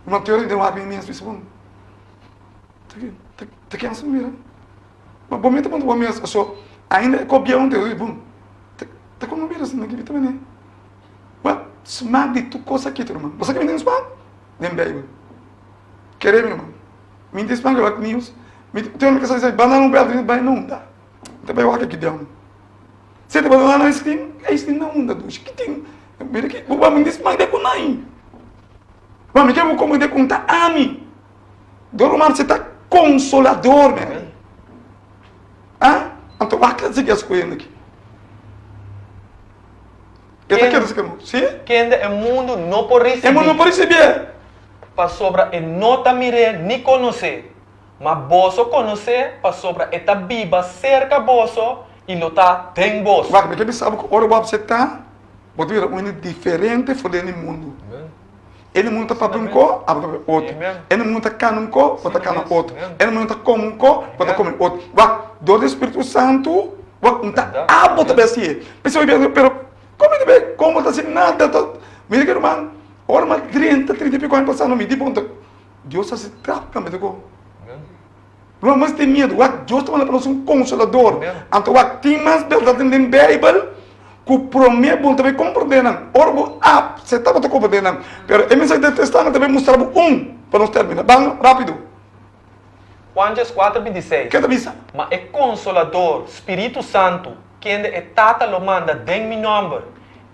Ruman, te ora mi den wak mi mes, mi bisa bo. Ta ken su mira? Ma bo mete puntra bo mes, aso ainda e kop bieu no ta bon. Ta kon bo mira asina ki ta bini? Bo smak di tur kos a kita ruman. Bo sa ki mi tin smak? Den Beibel. Kere mi ruman. Mi tin smak di wak news. Mi tin un kasa di banda un bel bai na unda. Mi ta bai wak aki den. Si ta bai na ice cream, ice cream na unda dushi. Ki tin? Mira ki bo mi tin smak di kunai. Ma mi ke bo komprendé ku ta ami. Dor ruman se ta konsolador, Mary. Ah, anto wak a sigui a skohendo aki. E ta kere sika no. Si? Kende e mundu no por risibí. E mundu no por risibié. Pasobra e no ta mir'é ni konos'é. Ma boso konos'é pasobra e ta biba serka boso i lo ta den boso. Wak, mi ke bisa bo ku ora bo apseptá, bo ta bira un hende diferente for den e mundu. E mundu ta papia un ko, abo ta papia otro. E mundu ta kana un ko, bo ta kana otro. E mundu ta kome un ko, bo ta kome otro. Wak, dor di Spiritu Santu, wak, un ta abo ta besi e. P'esei bo bisa, pero kon mi ta bai kon bo ta hasi nada? Mira ke ruman, ora mi a drenta 30 i piko aña pasá, no mi di bon ta Dios hasi trap tambe ta ko. No mas tin miedu. Wak, Dios ta manda pa nos un konsolador. Anto wak, tin mas bèrdat den Beibel ku promé bo no ta bai komprendé nan. Ora bo aseptá bo ta komprendé nan. Pero e mensahe den Testament ta bai mustra bo un pa nos terminá. Ban rápido. Juan 14, 26. Ke ta bisa? Ma e Konsolador, Spiritu Santu, kende e Tata lo manda den mi nòmber,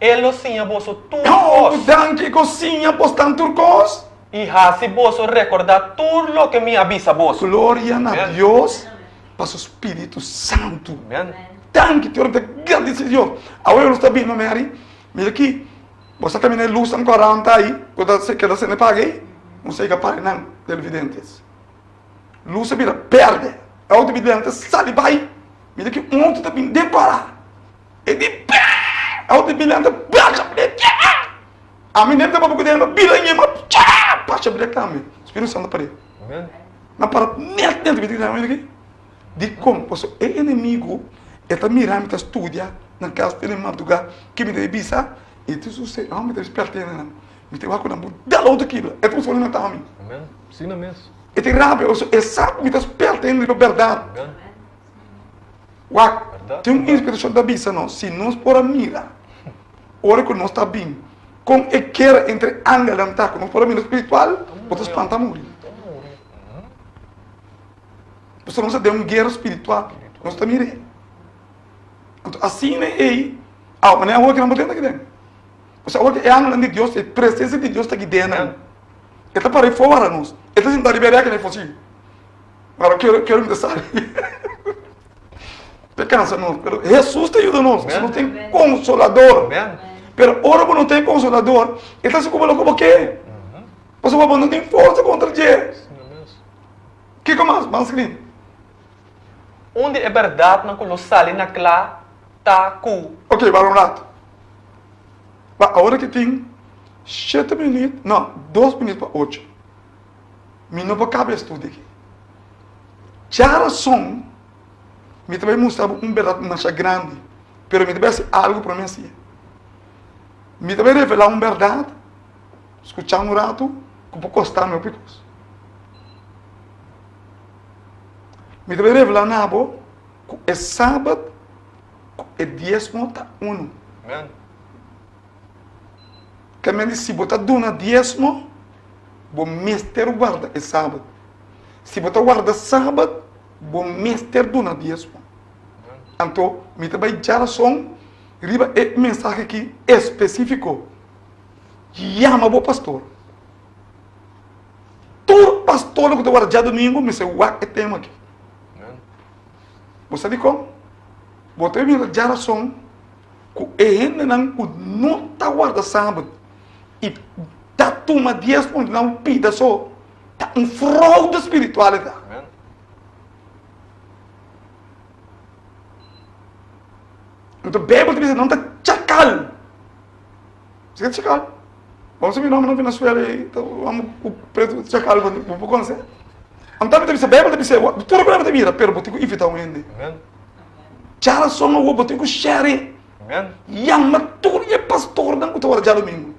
e lo siña boso tur Oh, kos. danki ku siña bosnan tur kos. I hasi boso rekordá tur loke mi a bisa boso. Gloria na Amen. Dios pa su Spiritu Santu. Amen. Danki Dios, mi ta gradisí Dios. Awe nos ta bini, Mary, mira aki, bo sa kaminda e lusnan 40 ei ku ta keda sende paga ei? Nos a yega paga nan, televidentes. Lus a bira berde, e outo vidente sali bai, mira ki un outo ta bini den kora. E di bè! E outo vidente basha bira tchè! Ami nem ta papia ku den, ma bira ñema tchè! Basha bira tambe. Spiritu Santu par'é. Nan para nèt nèt mi di mira ki. Dikon? Pasobra e enemigu e ta mira mi ta studia na kas te den mardugá ke mi ta bisa i ta susede. Mi ta spèrta nan. Mi ta wak ku nan por dal outo kibra. E ta busca mata mi. E tin rabia pasobra e sa ku mi ta spèrta hende riba bèrdat. Wak, tin un inspirashon ta bisa nos, si nos por a mira ora ku nos ta bin kon e guera entre angelnan ta, ku nos por a mira spiritual, bo ta spanta muri. Pasobra nos ta den un guera spiritual, nos ta mir'é. Anto asina ei, aw, manera awor ku nan por tende aki den. Pasobra awor ku e angelnan di Dios, e presensia di Dios ta aki den nan. E ta para ei for nos. E ta sinta riba e rèk na e fosin. Ora kero kero mi ta sali. Ta cansa nos, pero Jesus ta yuda nos. Nos tin consolador. Pero ora bo no tin consolador, e ta hasi ku bo loke bo ke. Pasobra bo no tin forsa kontra dje. Kiko mas? Ban screen. Un di e bèrdatnan ku lo sali na kla ta ku. Ok, para un rato. Ba, awor ki tin shete minüt, no, dos minüt pa ocho. Mi no por kaba e studio aki. Djarason mi ta bai mustra bo un bèrdat masha grandi, pero mi ta bai hasi algu promé hasié. Mi ta bai revelá un bèrdat, skuchá un ratu, ku por kostá mi hopi kos. Mi ta bai revelá na bo ku e sabat ku e diesmo ta unu. Amen. Kamente si bo ta duna diesmo, bo mester warda e sabat. Si bo ta warda sabat, bo mester duna diesmo. Anto, mi ta bai djarason riba e mensahe aki espesífiko. Yama bo pastor. Tur pastornan ku ta warda djadumingu mester wak e tema aki. Bo sa dikon? Bo ta mira djarason ku e hendenan ku no ta warda sabat i ta tuma diesmo di nan pida so, ta un fraude spiritual e ta. Anto Bijbel ta bisa nan ta chakal. Sa ke chakal? Bo sa mi nomber na Venezuela i ta amo ku pretu chakal bo por konosé? Anto mi ta bisa Bijbel ta bisa tur ku ta mira pero bo tin ku invita un hende. Djarason awor bo tin ku share. Yama tur e pastornan ku ta wara djadumingu.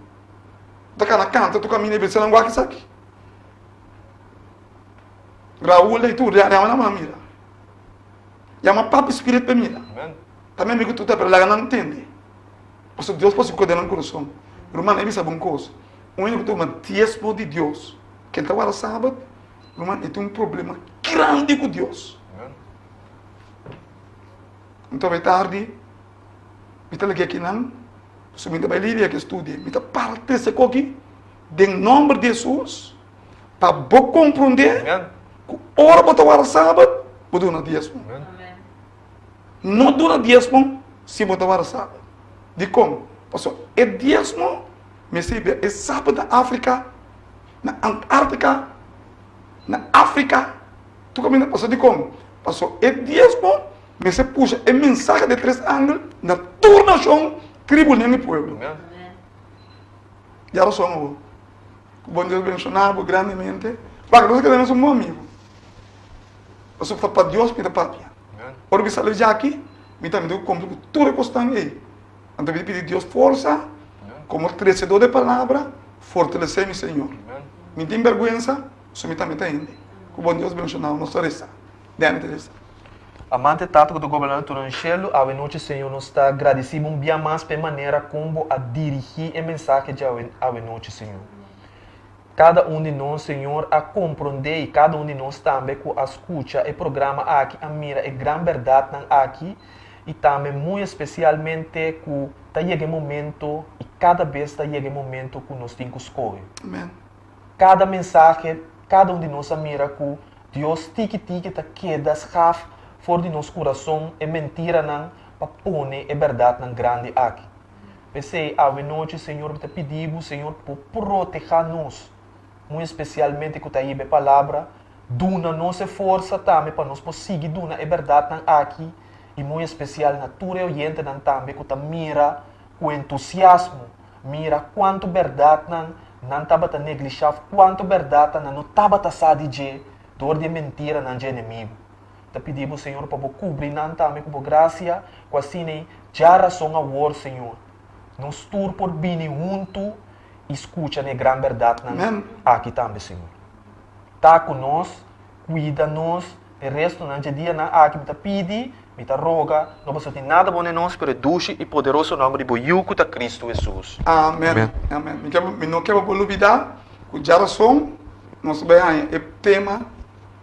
Ta kana kanta tur kaminda i bisa nan wak esaki. Raul i tur yama nan pa mira. Yama papi spirit pa mira. Ta mi amigu tur ta pero laga nan tende. Pasobra Dios por skohe den nan kurason. Ruman, e bisa bo un kos, un hende ku tuma diesmo di Dios, ken ta warda sabat, ruman, e tin un problema grandi ku Dios. Anto bai tardi, mi ta lege akinan, pasobra mi ta bai Lidia ke studia, mi ta para trese koki. Den nòmber di Hesus, pa bo komprondé ku ora bo ta warda sabat, bo duna diesmo. No duna diesmo si bo ta warda sabat. Dikon? Pasobra e diesmo mester bira e sabat na Afrika, na Antarktika, na Afrika, tur kaminda. Pasobra dikon? Pasobra e diesmo mester pusha e mensahe di e tres angel na tur nashon, tribu, lenga i pueblo. Ya rason awor. Ku bon Dios benshoná bo grandemente. Wak, nos a keda mes un bon amigu. Pasobra ta pa Dios mi ta papia. Ora mi sali djaki, mi tambe tin ku kumpli ku tur e kosnan ei. Anto mi ta pidi Dios forsa komo tresedó di e palabra, fortalesé mi, Señor. Mi tin bèrgwensa, pasobra mi tambe ta hende. Ku bon Dios benshoná bo. Nos ta resa. Dène ta resa. Amante Tata ku ta goberná tur den shelu, awe nochi Señor nos ta gradisí bo un bia mas pa e manera kon bo a dirigí e mensahe dje awe nochi Señor. Kada un di nos Señor a komprondé i kada un di nos tambe ku a skucha e programa aki a mira e gran bèrdatnan aki i tambe muy espesialmente ku ta yega e momento i kada bes ta yega e momento ku nos tin ku skohe. Kada mensahe kada un di nos a mira ku Dios tiki tiki ta keda schaf for di nos kurason e mentiranan pa pone e bèrdatnan grandi aki. P'esei, awe nochi, Señor, mi ta pidi Bo, Señor, por protehá nos, muy espesialmente ku ta hiba e palabra, duna nos e forsa tambe pa nos por sigui duna e bèrdatnan aki, i muy espesial na tur e oyentenan tambe ku ta mira ku entusiasmo, mira kuantu bèrdatnan nan tabata neglishá òf kuantu bèrdatnan nan no tabata sa di dje dor di e mentiranan dje enemigu. Ta pidi Bo, Señor, pa Bo kubri nan tambe ku Bo grasia, ku asin'ei djarason awor, Señor, nos tur por bini huntu i skucha na e gran bèrdatnan aki tambe, Señor. Ta ku nos, kuida nos e restonan dje dianan aki, mi ta pidi, mi ta roga, no pasobra tin nada bon den nos, pero e dushi i poderoso nòmber di Bo Yu ku ta Kristu Hesus. Amen. Amen. Mi ke, mi no ke pa bo lubidá ku djarason nos ta bai haña e tema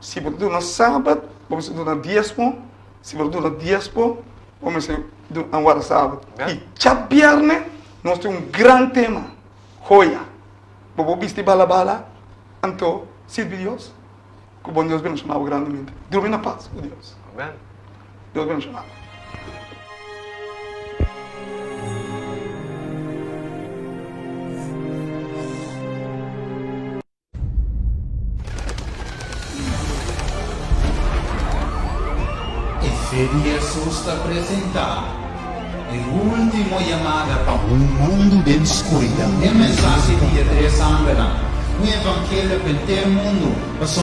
Si bo ta duna sabat, bo mester duna diesmo, si bo ta duna diesmo, bo mester duna warda sabat. I djabièrnè nos tin un gran tema, Joya. Bo por bisti bala bala, anto sirbi Dios. Ku bon Dios bendishoná bo grandemente. Durmi na pas ku Dios. Amen. Dios bendishoná bo. E fe di Hesus ta presentá e último yamada pa un mundu den skuridat. E mensahe di e tres angelnan, un evangelio pa henter mundu, pasobra.